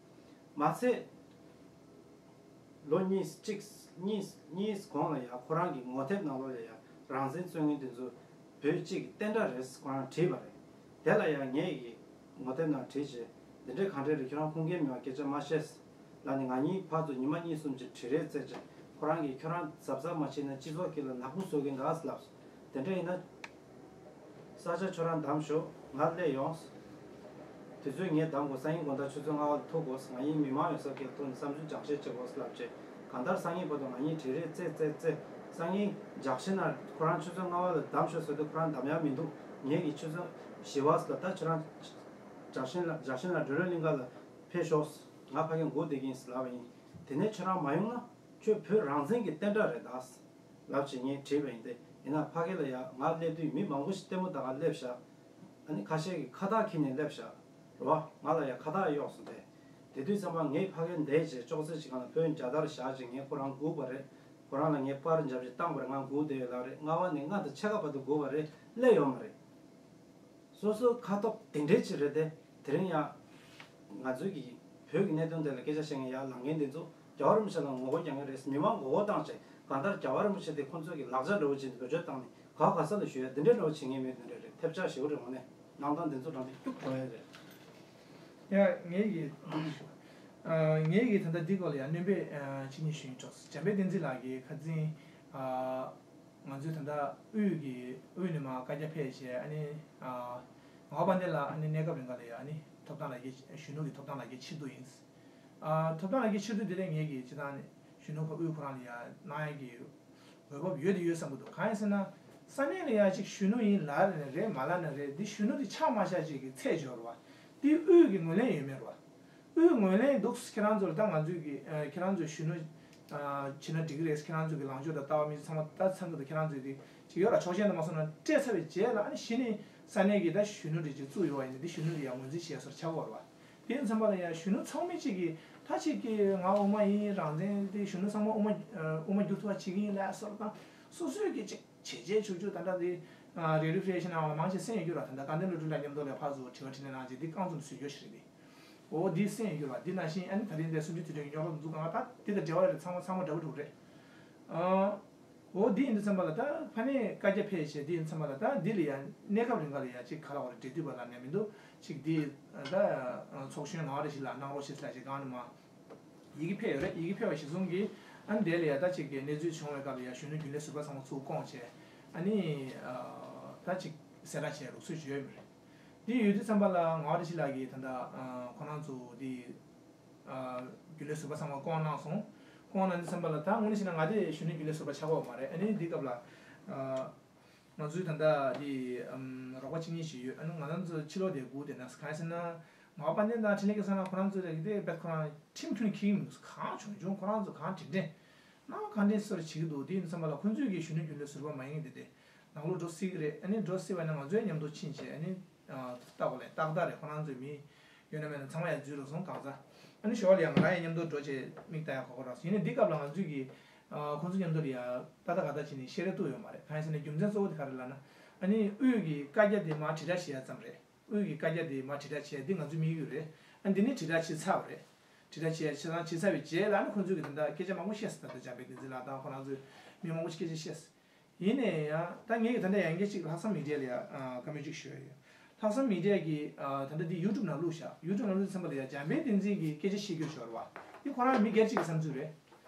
མ་ཚད་ལོ་གཉིས་གཅིག་གཉིས་གཉིས་གོང་ལ་ཡང་ཁོ་རང་གི་ངོ་དེབ་ནང་ལོགས་ལ་ཡང་རང་བཙན་རྩོད་མཁན་དེ་ཚོ་བོད་སྤྱི་གི་བསྟན་དགྲ་རེད་ཟེར་ཁོ་རང་བྲིས་པ་རེད། དེ་ལ་ཡང་ངས་ཀྱི་ངོ་དེབ་ནང་བྲིས་བྱས་འདི་འདྲའི་གང་འདྲ་རེད། ཁྱོད་རང་ཁུངས་སྐྱེལ་མེད་པ་སྐད་ཆ་མ་བཤད་ལབ་ནས། ང་གཉིས་ཕར་ཚུར་ཉི་མ་གཉིས་གསུམ་ཅིག་དྲི་རེས་རྩེད་བྱས། ཁོ་རང་གིས་ཁྱོད་རང་གཟབ་གཟབ་མ་བྱས་ན་སྤྱི་ཚོགས་དཀྱིལ་ལ་ནག་པོ་བཟོ་གིན་གདའ་ལབ་སོང་། དེ་འདྲ་ཡིན་ན་ས་ཆ་ཁྱོད་རང་བདམས་ཤོག། ང་སླེབས་ཡོང་། དུས་ཚོད་ངས་བདམས་དགོས། སང་ཉིན་དགོང་དག་ཆུ་ཚོད་ལྔ་པ་ལ་ཐུག་དགོས། ང་གཉིས་མི་མང་ཡོད་ས་དེ་ལ་ཐུག་ནས་བསམ་ཚུལ་སྦྱང་བཤད་བྱེད་དགོས་ལབ་བྱས། གང་ལྟར་སང་ཉིན་བར་དུ་ང་གཉིས་དྲི་རེས་རྩེད་རྩེད་རྩེད། སང་ཉིན་ཇག་ཤི་ན་ཁོ་རང་ཆུ་ཚོད་ལྔ་པ་ལ་བདམས་ཤོག་ཟེར་དུས་ཁོ་རང་བདམས་ཡག་མི་འདུག། ངས་ཀྱིས་ཆུ་ཚོད་བཞི་པ་ལ་ད་ཁྱོད་རང་ཇག་ཤི་ན་ཇག་ཤི་ན་སྒྲོལ་ལྷ་གླིང་ག་ལ་ཕེབས་ཤོག། ང་ཕ་གིར་སྒུག་བསྡད་ཀྱི་ཡིན་ཟེར་ལབ་པ་ཡིན། དེ་ནས་ཁྱོད་རང་མ་ཡོང་ན་ཁྱོད་བོད་རང་བཙན་གྱི་བསྟན་དགྲ་རེད་ད་ལབ་བྱས་ངས་དྲིས་པ་ཡིན་ཏེ། ཡིན་ན་ཕ་གི་ལ་ཡ་ང་སླེབས་དུས་མི་མང་པོ་ཞིག་ལྟད་མོ་ལྟ་ག་སླེབས་ཤག། ཨ་ནི་ཁ་ཤས་ཀྱིས་ཁ་བཏགས་འཁྱེར་ནས་སླེབས་ཤག་རེད་བ། ང་ལ་ཡང་ཁ་བཏགས་གཡོགས་སོང་སྟེ། དེ་དུས་ཙམ་པ་ངས་ཕ་གིར་བསྡད་བྱས་ཅོག་ཙེ་གཅིག་སྒང་ལ་བོད་རྒྱལ་དར་བཞག་བྱས་ངས་ཁོ་རང་སྒུག་པ་རེད། ཁོ་རང་ལ་ངས་པར་འཇབ་བྱས་བཏང་པ་རེད། ང་སྒུག་བསྡད་ཡོད་ལགས་རེད། རྔ་བ་ནས་རྔ་དང་ཕྱེད་ཀ་བར་དུ་སྒུག་པ་རེད། སླེབས་ཡོད་མ་རེད། སོ་སོའི་ཁ་ཐོབ་དེ་འདྲའི་ཅིག་རེད་དེ། དེ་རིང་ཡང་ང་ཚོའི་གི་བོད་ཀྱི་གནད་དོན་དེ་ལ་སྐད་ཆ་བཤད་མཁན་ཡར་ལངས་མཁན་དེ་ཚོ་རྒྱལ་བ་རིན་པོ་ཆེ་ལ་ངོ་རྒོལ་རྒྱག་མཁན་རེད། མི་མང་མགོ་སྐོར་བཏང་བྱས་གང་ལྟར་རྒྱལ་བ་རིན་པོ་ཆེ་དེ་ཁོང་ཚོའི་གི་ལག་ཆ་འདྲ་བོ་ཅིག་འདི་བེད་སྤྱོད་བཏང་ནས་ག་ག་ས་ལ་ཞུ་ཡ་འདི་འདྲའི་འདྲ་བོ་བྱེད་མཁན་མེད། འདི་འདྲ་རེད། ཐེབས་ཆག་ཞེ་པོ་རེད། དངོས་གནས་གནང་སྟངས་འདི་ཚོ་རང་དེ་སྐྱུག་བྲོ་ཡ་རེད། ཡ་ངས་ཀྱི་འདི་ཞུ། ཨ་ངས་ཀྱི་ད་ལྟ་འདི་སྐོར་ལ་ཡང་སྣོན་པ་ཨ་ཅིག་གཉིས་ཞུ་ཡིན། འགྲོ། འཇམ་དཔལ་བསྟན་འཛིན་ལགས་ཀྱིས་ཁ་སང་ཨ་ང་ཚོའི་ད་ལྟ་དབུས་ཀྱི་དབུས་ནས་མར་བཀའ་རྒྱ་ཕེབས་བྱས། ཨ་ནི་ཨ་ངག་དབང་དཔལ་ལྡན་ལགས་ཨ་ནི་གནས་སྐབས་རིང་ག་ལ་ཡ་ཨ་ནི་ཐོབ་ཐང་ལག་འཁྱེར་གཞོན་ནུ་གི་ཐོབ་ཐང་ལག་འཁྱེར་ཕྱིར་བསྡུ་ཡིན། ཨ་ཐོབ་ཐང་ལག་འཁྱེར་ཕྱིར་བསྡུ་དེ་ལས་ངས་ཀྱི་སྤྱིར་བཏང་ནས་གཞོན་ནུ་ཁོ་དབུས་ཁོ་རང་ལ་ཡ་གནང་ཡ་གི་འོས་བབ་ཡོད་དེ་ཡོད་བསམ་གྱི་འདུག་གང་ཡིན་ཟེར་ན། ས་གནས་ལ་ཡ་གཅིག་གཞོན་ནུ་ཡིན་ལབ་ནས་རེད། མ་ལབ་ནས་རེད། འདི་གཞོན་ནུ་དེ་ཆགས་མ་ཆགས་ཅིག་གི་ཚད་འཇོག་རེད་བ། འདི་དབུས་ཀྱི་ངོས་ལེན་ཡོད་མེད་རེད་བ། དབུས་ངོས་ལེན་འདུག་ཁྱེད་རང་ཚོར་ད་ང་ཚོས་ཀྱི་ཨ་ཁྱེད་རང་ཚོས་གཞོན་ནུ་ཨ་བྱེད་ན་འགྲིག་གི་རེད། ཁྱེད་རང་ཚོ་གི་ལངས་ཕྱོགས་དང་ལྟ་བ་མི་ཚང་མ་ད་ཚང་གི་འདུག་ཁྱེད་རང་ཚོས་དེ་ཅིག་ཡོད་ལ་ཆོག་མཆན་དུ་མ་སོང་ན་སྤྲད་ཚར་བའི་རྗེས་ལ། ཨ་ནི་གཞི་ནས་ས་གནས་ཀྱི་ད་གཞོན་ནུ་རེ་ཅིག་བཙུགས་ཡོད་བ་ཡིན་ན་འདི་གཞོན་ནུ་རེ་ཡ་ངོས་འཛིན་བྱེད་ས་ཆགས་ཀྱི་ཡོད་རེད་བ། དེ་ཡིན་ཙམ་པ་ལ་ཡང་གཞོན་ནུ་ཚང་མས་གཅིག་གིས་ད་གཅིག་གིས་ང་དབུ་མ་ཡིན། རང་བཙན་དེ་གཞོན་ནུ་ཚང་མ་དབུ་མ་དབུ་མ་འགྱུར་ཐུབ་པ་བྱེད་ཀྱི་ཡིན་ལབ་སོགས་དང་། སོ་སོས་གི་གཅིག་བྱས་རྗེས་ཆུང་ཆུང་ད་ལྟ་དེ་རེ་རེ་ཕེ་ཤན་ནང་ལ་མང་ཆེ་གསན་ཡོད་རྒྱུ་ར། ད་ལྟ་དགའ་ལྡན་བློ་གྲོས་ལགས་མཉམ་དུ་ལ་ཕར་ཚུར་དྲི་བ་དྲིས་ལན་གནང་རྗེས་འདི་རྐང་འཛོམས་བཟོས་རྒྱུ་ཞིག་རེད། འོ་འདི་གསན་ཡོད་རྒྱུ་ར། འདི་ནང་བཞིན་ཨ་ནི་ད་རིང་འདི་གསུམ་བཅུའི་དུས་དྲན་གྱི་རྙོག་དྲ་འཛུགས་གང་ད་འདི་དང་འབྲེལ་བ་རེད། ཚང་མ་ཚང་མ་འདྲ་བོ་འདྲ་བོ་རེད། འོ་འདི་ཡིན་དུས་ཙམ་པ་ལ་ད་ཕ་ནས་བཀའ་རྒྱ་ཕེབས་བྱས་འདི་ཡིན་ཙམ་པ་ལ་ད་འདི་ལ་ཡང་གནས་སྐབས་རིང་ག་ལ་ཡང་ཅིག་ག་ལ་བ་རེད། འབྲེལ་མཐུད་པ་ལ་ནས་མི་འདུག་ཅིག་འདི་ད་ཚོགས་གཞོན་ངག་དབང་བཀྲ་ཤིས་ལགས་གནང་རོགས་བྱེད་ལ་ཅིག་གང་ནས་མ་ཡི་གེ་ཕེབས་ཡོད་རེད། ཡི་གེ་ཕེབས་པ་གཞིར་བཟུང་གིས་ཨ་ནི་དེ་ལ་ཡང་ད་ཅིག་གི་གནས་ཚུལ་བྱུང་བའི་སྐབས་ལ་ཡང་གཞོན་ནུ་རྒྱུན་ལས་ཟུར་པ་ཚང་མ་ཚུར་བསྐོངས་བྱས་ཨ་ནི་ད་ཅིག་གསལ་བསྒྲགས་བྱས་ལུགས་སྲོལ་ཅིག་ཡོད་མ་རེད། འདི་ཡོད་དུས་ཙམ་པ་ལ་ངག་དབང་བཀྲ་ཤིས་ལགས་ཀྱིས་ད་ལྟ་ཁོ་རང་ཚོ་འདི་རྒྱུན་ལས་ཟུར་པ་ཚང་མ་བསྐོངས་གནང་སོང་། བསྐོངས་གནང་དུས་ཙམ་པ་ལ་ད་དངོས་གནས་བྱས་ན་ང་དེ་གཞོན་ནུ་རྒྱུན་ལས་ཟུར་པ་ཆགས་ཀྱི་མ་རེད། ཨ་ནི་འདི་སྐབས་ལ་ང་ཚོའི་ད་ལྟ་འདི་རོགས་པ་གཅིག་གཉིས་ཤིག་ཡོད། ཨ་ནི་ང་རང་ཚོ་ཕྱི་ལོགས་དེ་སྒུག་བསྡད་ན་གང་ཡིན་ཟེར་ན། ངག་དབང་དཔལ་ལྡན་དང་འཕྲིན་ལས་སྐལ་བཟང་ལགས་ཁོ་རང་ཚོ་རེད་དེ་བེད་ཁོ་རང་ཁྲིམས་མཐུན་འཁྱེར་གྱི་མི་འདུག་གང་བྱུང་བྱུང་ཁོ་རང་ཚོ་གང་དྲིན་དྲན་གནང་གང་དྲན་སོར་བྱེད་ཀྱི་འདུག་དེ་ཡིན་ཙམ་པ་ལ་ཁོ་ཚོས་ཀྱི་གཞོན་ནུ་རྒྱུན་ལས་ཟུར་པ་མ་ཡིན་གྱི་དེ་དེ་ནང་ལོགས་འགྲོ་སྲིད་ཀྱི་རེད། ཨ་ནི་འགྲོ་སྲིད་པ་ན་ང་ཚོའི་མཉམ་དུ་ཕྱིན་བྱས་ཨ་ནི་ལྟ་དགོས་ལས་ཏག་ཏག་རེད། ཁོ་རང་ཚོའི་མི་ཡོད་ན་མེད་ན་ཚང་མ་ཡར་འཛུལ་རོགས་སོང་གང་ཟག་ཨ་ནི་ཞོར་ལ་ཡང་ང་རང་ཡང་མཉམ་དུ་འགྲོ་བྱས་མིག་ལྟ་ཡག་གོ་གོ་རག་སོང་། ཡིན་ནའི་འདི་སྐབས་ལ་ང་ཚོས་ཀྱི་ཁོ་ཚོ་མཉམ་དུ་ལ་ཡང་ཏག་ཏག་ག་ད་བྱས་ནས་བཤད་རེས་གཏོང་ཡོད་མ་རེད། གང་ཡིན་ཟེར་ན་རྒྱུ་མཚན་གཙོ་བོ་དེ་ག་རེ་ལབ་ན་ཨ་ནི་དབུས་ཀྱི་བཀའ་རྒྱ་དེ་མར་དྲིལ་བསྒྲགས་བྱེད་ཡ་ཙམ་རེད། དབུས་ཀྱི་བཀའ་རྒྱ་དེ་མར་དྲིལ་བསྒྲགས་བྱས་འདི་ང་ཚོའི་དམིགས་ཡུལ་རེད། ཨ་འདི་ནི་དྲིལ་བསྒྲགས་བྱེད་ཚར་བ་རེད། དྲིལ་བསྒྲགས་བྱེད་ཡ་བྱེད་སྟངས་བྱེད་ཚར་བའི་རྗེས་ལ་ཨ་ནི་ཁོ་ཚོས་ཀྱི་ད་ལྟ་སྐད་ཆ་མང་པོ་བཤད་ཟེར། ད་ལྟ་འཇམ་དཔལ་བསྟན་འཛིན་ལགས་དང་ཁོ་རང་ཚོས་མི་མང་པོ་ཞིག་སྐད་ཆ་བཤད་ཟེར། ཡིན་ནའི་ཡང་ད་ངས་ཀྱི་ད་ལྟ་ཡང་བསྐྱར་ཅིག་ལྷག་བསམ་མི་ཌི་ཡ་ལ་ཡང་བཀའ་མོལ་ཅིག་ཞུ་ཡ་ཡོད། ལྷག་བསམ་མི་ཌི་ཡ་གིས་ད་ལྟ་འདི་ཡུ་ཊུབ་ནང་བླུགས་ཤག་ཡུ་ཊུབ་ནང་བླུགས་ཙམ་པ་ལ་ཡང་འཇམ་དཔལ་བསྟན་འཛིན་གྱིས་སྐད་ཆ་བཤད་རྒྱུ་ཞོར་བ་འདི་ཁོ་རང་མི་སྒེར་གཅིག་གི་བསམ་ཚུལ་རེད།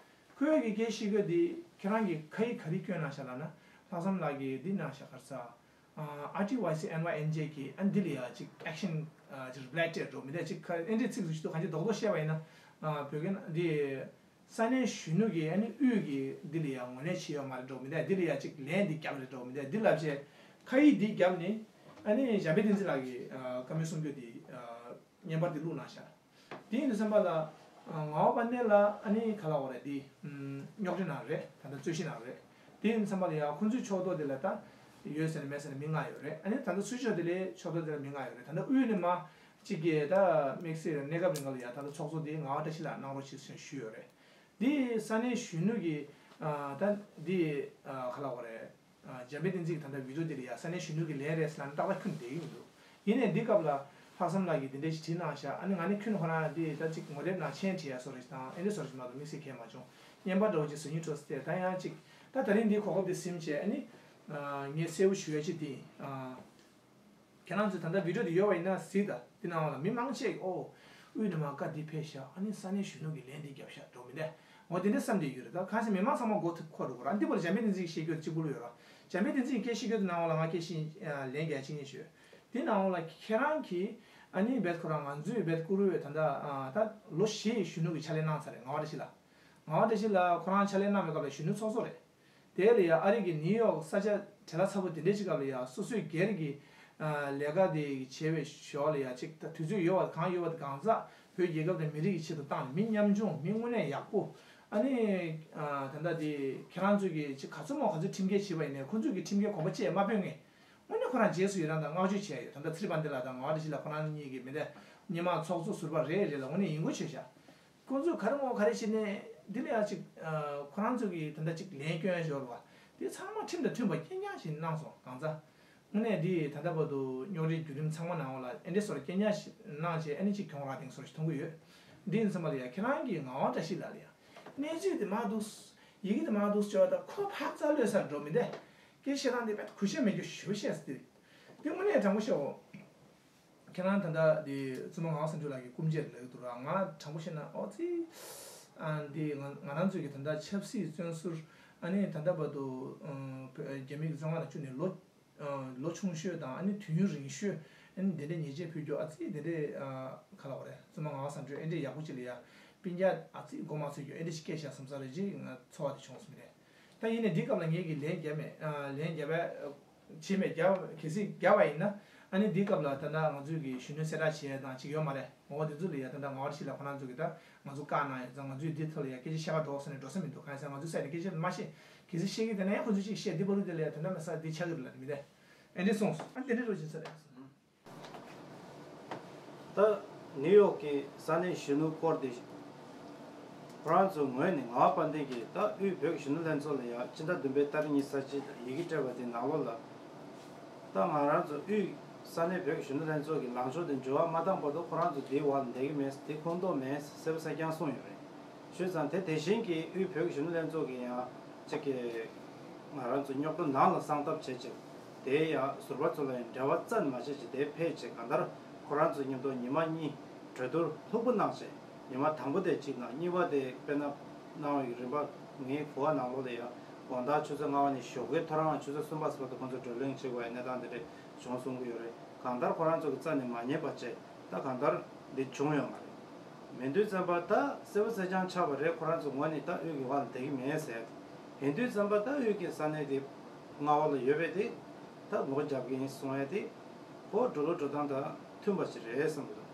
ཁོས་ཀྱི་སྐད་བཤད་རྒྱུ་འདི་ཁྱེད་རང་གིས་ཁ་ཡིག་ག་རེ་བསྐྱོན་གནང་ཤག་ལབ་ན། ལྷག་བསམ་ལགས་ཀྱིས་འདི་གནང་ཤག་ག་རེ་ཟ། ཨ་ཊི་ཝའི་སི་ཨེན་ཝའི་ཨེན་ཇེ་གིས་ཨ་འདི་ལ་ཡ་ཅིག་ཨེག་ཤན་ཅིག་རི་པི་ལའི་སྤྲད་འགྲོ་མི་འདུག་ཅིག་ཁ་ཨེ་འདྲའི་ཚིག་ཟིག་ཞིག་འདུག་གང་ཅི་རྡོག་རྡོག་བཤད་པ་ཡིན་ན། བོད་སྐད་ན་འདི་ས་གནས་གཞོན་ནུ་གིས་ཨ་ནི་དབུས་ཀྱི་འདི་ལ་ཡ་ངོས་ལེན་བྱས་ཡོད་མ་རེད་འགྲོ་མི་འདུག་འདི་ལ་ཡ་ཅིག་ལན་འདི་བརྒྱབ་རེད་འགྲོ་མི་འདུག་འདི་ལབ་བྱས་ཁ་ཡིག་འདི་བརྒྱབ་ནས་ཨ་ནི་འཇམ་དཔལ་བསྟན་འཛིན་ལགས་ཀྱིས་བཀའ་མོལ་གསུང་རྒྱུ་འདི་བརྙན་པར་འདི་བླུགས་གནང་ཤག་དེ་ཡིན་དུས་ཙམ་པ་ལ་ངག་དབང་དཔལ་ལྡན་ལགས་ཨ་ནི་ག་ལབ་དགོས་རེད། དེ་རྙོག་དྲ་ནང་རེད། ད་ལྟ་རྩོད་གཞི་ནང་རེད། དེ་ཡིན་དུས་ཙམ་པ་ལ་ཡང་ཁོང་ཚོའི་ཕྱོགས་གཏོགས་དེ་ལ་ད་ཡོད་ཟེར་ན་མེད་ཟེར་ན་མི་ལྔ་ཡོད་རེད། ཨ་ནི་ད་ལྟ་ཚུར་ཕྱོགས་དེ་ལ་ཕྱོགས་གཏོགས་དེ་ལ་མི་ལྔ་ཡོད་རེད། ད་ལྟ་དབུས་ནས་མར་གཅིག་གིས་ད་དམིགས་བསལ་གནས་སྐབས་རིང་ལ་ཡང་ད་ལྟ་ཚོགས་གཙོ་དེ་ངག་དབང་བཀྲ་ཤིས་ལགས་གནང་རོགས་བྱེད་ཟེར་ཞུས་ཡོད་རེད། དེ་ས་གནས་གཞོན་ནུ་གི་ད་དེ་ག་ལབ་དགོས་རེད། འཇམ་དཔལ་བསྟན་འཛིན་གྱི་ད་ལྟ་བི་ཌིའོ་འདི་ལ་ཡ་ས་གནས་གཞོན་ནུ་གི་ལན་རེད་ཟེར་ན་ཏག་ཏག་ཁྱོན་བསྡད་ཀྱི་མི་འདུག་ཡིན་ནའི་འདི་སྐབས་ལ་ལྷག་བསམ་ལགས་ཀྱིས་འདི་འདྲ་ཞིག་བྲིས་གནང་ཤག་ཨ་ནི་ང་ནི་ཁྱོན་ཁོ་རང་འདི་ད་ཅིག་ངོ་དེབ་ནང་མཆན་བྲིས་ཡ་བཟོ་རེ་ཞིག་དང་ཨེ་འདྲ་བཟོ་རེ་ཞིག་མ་གཏོགས་དམིགས་བསལ་གང་ཡང་མ་བྱུང་། བརྙན་པར་འདྲ་བོ་ཅིག་བཟོ་སྙིང་བྲོ་སོང་སྟེ་ད་ཡང་ཅིག་ད་ད་རིང་འདིའི་གོ་སྐབས་འདི་ཟིན་བྱས་ཨ་ནི་ངས་གསལ་པོ་ཞུ་ཡ་ཅིག་འདི་ཡིན། ཁྱེད་རང་ཚོས་ད་ལྟ་བི་ཌིའོ་འདི་ཡོད་པ་ཡིན་ན་གཟིགས་དང་། འདི་ནང་ལ་མི་མང་ཆེ་གིས་ཨོ་དབུས་ནས་མར་བཀའ་འདི་ཕེབས་ཤག་ཨ་ནི་ས་གནས་གཞོན་ནུ་གིས་ལན་འདི་བརྒྱབ་ཤག་འགྲོ་མི་འདུག་འོ་དེ་འདྲ་བསམ་བསྡད་ཡོད་རེད། ད་གང་ཟེར་མི་མང་ཚང་མ་མགོ་ཐུག་འཁོར་འགྲོ་གི་རེད། ཨ་འདི་བར་འཇམ་དཔལ་བསྟན་འཛིན་གྱིས་བཤད་རྒྱུ་གཅིག་པུ་ལ་ཡོད་ར། འཇམ་དཔལ་བསྟན་འཛིན་གྱིས་སྐད་བཤད་རྒྱུ་དེ་ནང་ལ་ང་སྐད་ཤེས་ལན་རྒྱག་ཅིག་ཉན་ཞུ། དེ་ནང་ལ་ཁྱེད་རང་གིས་ཨ་ནི་བེད་ཁོ་རང་ང་ཚོའི་བེད་བཀུར་འོས་ད་ལྟ་ད་ལོ་བཞི་གཞོན་ནུ་གི་ཕྱག་ལས་གནང་ཚར་རེད། ངག་དབང་བཀྲ་ཤིས་ལགས། ངག་དབང་བཀྲ་ཤིས་ལགས་ཁོ་རང་ཕྱག་ལས་གནང་བའི་སྐབས་ལ་གཞོན་ནུ་ཚོགས་གཙོ་རེད། དེ་ལ་ཡང་ཨ་རི་གི་ནིའུ་ཡོག་ས་ཆ་བྲེལ་བ་ཚ་པོ་དེ་འདྲའི་ཅིག་སྐབས་ལ་ཡང་སོ་སོའི་སྒེར་གྱི་ལས་ཀ་དེ་བྱེད་པའི་ཞོར་ལ་ཡང་ཅིག་ད་དུས་ཚོད་ཡོད་པ་གང་ཡོད་པ་དེ་གང་ཟག་བོད་རྒྱལ་ཁབ་དང་མི་རིགས་ཀྱི་ཆེད་དུ་བཏང་ནས་མི་ཉམ་ཆུང་མི་དངོས་གནས་ཡག་པོ། ཨ་ནི་ད་ལྟ་དེ་ཁྱེད་རང་ཚོས་ཀྱི་ཅིག་ག་ཚོད་མང་ག་ཚོད་ཁྲིམས་འགལ་བྱས་པ་ཡིན་ནའི་ཁོང་ཚོས་ཀྱི་ཁྲིམས་འགལ་གོམ་པ་བཅད་མ་སྤོས་ངེས། དངོས་གནས་ ཁོ་རང་རྗེས་སུ་ཡི་རང་དང་བསྔགས་བརྗོད་བྱས་ཡོད། ད་ལྟ་ཚེ་རིང་དཔལ་ལྡན་ལགས་དང་ངག་དབང་བཀྲ་ཤིས་ལགས་ཁོ་རང་གཉིས་ཀྱི་མི་སྡེ་སྔོན་མ་ཚོགས་གཙོ་ཟུར་པ་རེ་རེ་ལ་དངོས་གནས་ཡིད་འགུལ་ཆེ་ཤག་ཁོང་ཚོས་ག་རེ་ངོ་ག་རེ་བྱས་ནས་འདི་ལ་ཡང་ཅིག་ཁོ་རང་ཚོས་ཀྱི་ད་ལྟ་ཅིག་ལན་སྐྱོན་ཞོར་བ་དེ་ཚང་མ་ཁྲིམས་དང་མཐུན་པ་རྐྱང་རྐྱང་ཞིག་གནང་སོང་གང་ཚ། དངོས་གནས་འདི་ད་ལྟ་བར་དུ་རྙོག་དྲའི་བརྒྱུད་རིམ་ཚང་མ་ནང་ལ་ཨེ་འདྲས་སོར་རྐྱང་རྐྱང་ཞིག་གནང་བྱས་ཨེ་ནི་ཅིག་གྱོང་རག་དེང་སོར་ཞིག་མཐོང་གི་ཡོད། འདི་ཡིན་ཙམ་པ་ལ་ཡང་ཁྱེད་རང་གིས་ངག་དབང་བཀྲ་ཤིས་ལགས་ལ་ཡང་གནས་ཚུལ་དེ་མ་འདུག་ཡི་གེ་དེ་མ་འདུག་ཅོ་ད་ཁོ་ཕར་རྩ་ལོས་སར་འགྲོ་མི་འདས། སྐད་ཆ་རང་དེ་བས་གུས་ཞབས་མེད་རྒྱུ་ཞུ་བཤད་ཟེར། དེ་དངོས་གནས་དྲང་པོ་བཤད་འོ། ཁྱེད་རང་ད་ལྟ་དེ་བཙུན་མ་ངག་དབང་སེང་འབྲུག་ལགས་ཀྱི་སྐུ་མཇལ་ལབ་ཀྱི་འདུག་ར། ང་དྲང་པོ་བཤད་ན་ཨོ་ཙི། ཨ་འདི་ང་ང་རང་ཚོའི་གི་ད་ལྟ་ཆབ་སྲིད་བཙོན་ཟུར་ཨ་ནི་ད་ལྟ་བར་དུ་ཨ་རྒྱ་མི་གི་བཙོན་ཁང་ལ་བཅུག་ནས་ལོ་ཨ་ལོ་ཆུང་ཤོས་དང་ཨ་ནི་དུས་ཡུན་རིང་ཤོས་ཨ་ནི་དེ་འདྲའི་ཉེས་ཆད་ཕུལ་རྒྱུ་ཨ་ཙི་དེ་འདྲའི་ཨ་ག་ལ་བ་རེད། བཙུན་མ་ངག་དབང་སེང་འབྲུག་ཨེ་འདྲའི་ཡག་པོ་ཅིག་ལ་ཡ་སྤུན་ཀྱག་ཨ་ཙི་མགོ་མ་ཚོས་རྒྱུ་ཨེ་འདྲའི་ཞིག་སྐད་བཤད་བསམ་ས་རེད་ཅིག་ང་ཚོར་བ་དེ་བྱུང་སོང་མི་རེད། ད་ཡིན་ནའི་འདི་སྐབས་ལ་ངེད་ཀྱིས་ལན་རྒྱབ་མེད། ཨ་ལན་རྒྱབ་པ་བྱས་མེད། རྒྱབ་གལ་སྲིད་རྒྱབ་པ་ཡིན་ན་ཨ་ནི་འདི་སྐབས་ལ་ད་ལྟ་ང་ཚོས་ཀྱི་གཞོན་ནུ་གསལ་བསྒྲགས་བྱས་དང་ཅིག་ཡོད་མ་རེད། ངོ་བོ་འདི་ཚོ་ལ་ཡ་ད་ལྟ་ངག་དབང་བཀྲ་ཤིས་ལགས་ཁོ་རང་ཚོ་གི་ད་ང་ཚོ་བཀའ་གནང་ཡོད་ཙང་ང་ཚོས་འདི་ཐོག་ལ་ཡ་སྐད་ཆ་བཤད་ག་འགྲོ་ཟེར་ནས་འགྲོ་ས་མི་འདུག་གང་ཡིན་ཟེར་ང་ཚོའི་སའི་ནས་སྐད་ཆ་མ་བཤད། གལ་སྲིད་བཤད་ཀྱི་དེ་ན་ཡང་ཁོ་ཚོས་ཅིག་བཤད་འདི་བར་དུ་དེ་ལ་ཡ་ད་ལྟ་མ་ས་འདི་ཆགས་ཀྱི་རེད་ལབ་མི་དེ་ཨེ་འདྲས་གསུངས་སོང་། ཨ་འདི་འདྲས་རོ་ཅིག་ས་རེད། ད་ནིའུ་ཡོག་གི་ས་གནས་གཞོན་ནུ་སྐོར་དེ་ཁོ་རང་ཚོའི་ངོས་ནས་ངག་དབང་དཔལ་ལྡན་གྱིས་ད་དབུས་བོད་ཀྱི་གཞོན་ནུ་ལྷན་ཚོགས་ལ་ཡང་ཕྱི་ཟླ་བདུན་པའི་ཏ་རིག་ཉི་ཤུ་རྩ་གཅིག་ལ་ཡི་གེ་སྤྲད་པ་དེ་ནང་ལོགས་ལ་ད་ང་རང་ཚོ་དབུས་ས་གནས་བོད་ཀྱི་གཞོན་ནུ་ལྷན་ཚོགས་ཀྱི་ལངས་ཕྱོགས་དེ་འགྱུར་བ་མ་བཏང་བར་དུ་ཁོ་རང་ཚོ་དེའི་འོག་ལ་བསྡད་ཀྱི་མེད། དེ་ཁོངས་གཏོགས་མེད་གསལ་པོ་གསལ་རྐྱང་གསུངས་ཡོད་རེད། བྱས་ཙང་དེ་དེ་བཞིན་གྱི་དབུས་བོད་ཀྱི་གཞོན་ནུ་ལྷན་ཚོགས་ཀྱི་ཡང་གཅིག་གི་ང་རང་ཚོ་རྙོག་གྲ་ནང་ལ་སངས་ཐབས་བྱེད་ཅིག་དེ་ཡང་ཟུར་པ་ཚོ་ལ་ཡང་འབྲེལ་བ་རྩ་ནས་མ་བྱེད་ཅིག་དེ་ཕེབས་ཅིག་གང་ལྟར་ཁོ་རང་ཚོ་མཉམ་དུ་ཉི་མ་གཉིས་གྲོས་བསྡུར་ལྷུག་པོ་གནང་བྱས་ཉི་མ་དང་པོ་དེ་གཅིག་གནང་། གཉིས་པ་དེ་དཔེར་ན་གནང་བའི་རིམ་པ་ངའི་གོ་བ་ནང་ལོགས་ལ་ཡང་དགོང་དག་ཆུ་ཚོད་ལྔ་པ་ནས་ཞོགས་ཀའི་ཐོ་རངས་ཆུ་ཚོད་གསུམ་པ་ཙམ་དུ་ཁོང་ཚོ་བགྲོ་གླེང་བྱེད་དགོས་པའི་གནས་སྟངས་དེ་འདྲ་བྱུང་གསུང་གི་ཡོད་རེད། གང་ལྟར་ཁོ་རང་ཚོ་གི་རྩ་ནས་མ་ཉན་པ་བྱས་ད་གང་ལྟར་འདི་བྱུང་ཡོད་མ་རེད། མི་འདུག་བསམ་པ་ད་གསལ་པོ་གསལ་རྐྱང་ཆགས་པ་རེད། ཁོ་རང་ཚོ་ངོས་ནས་ད་དབུས་ཀྱི་དབང་ལ་བསྡད་ཀྱི་མེད་ཟེར། ཡིན་དུས་བསམ་པ་ད་དབུས་ཀྱི་ས་གནས་དེ་མངའ་འོག་ལ་ཡོད་པའི་དེ་ད་ངོ་རྒོལ་རྒྱབ་ཀྱི་ཡིན་གསུང་ཡ་དེ་ཁོ་འགྲོ་ལུགས་འགྲོ་སྟངས་དང་མཐུན་པ་ཞིག་རེད་བསམ་གྱི་འདུག་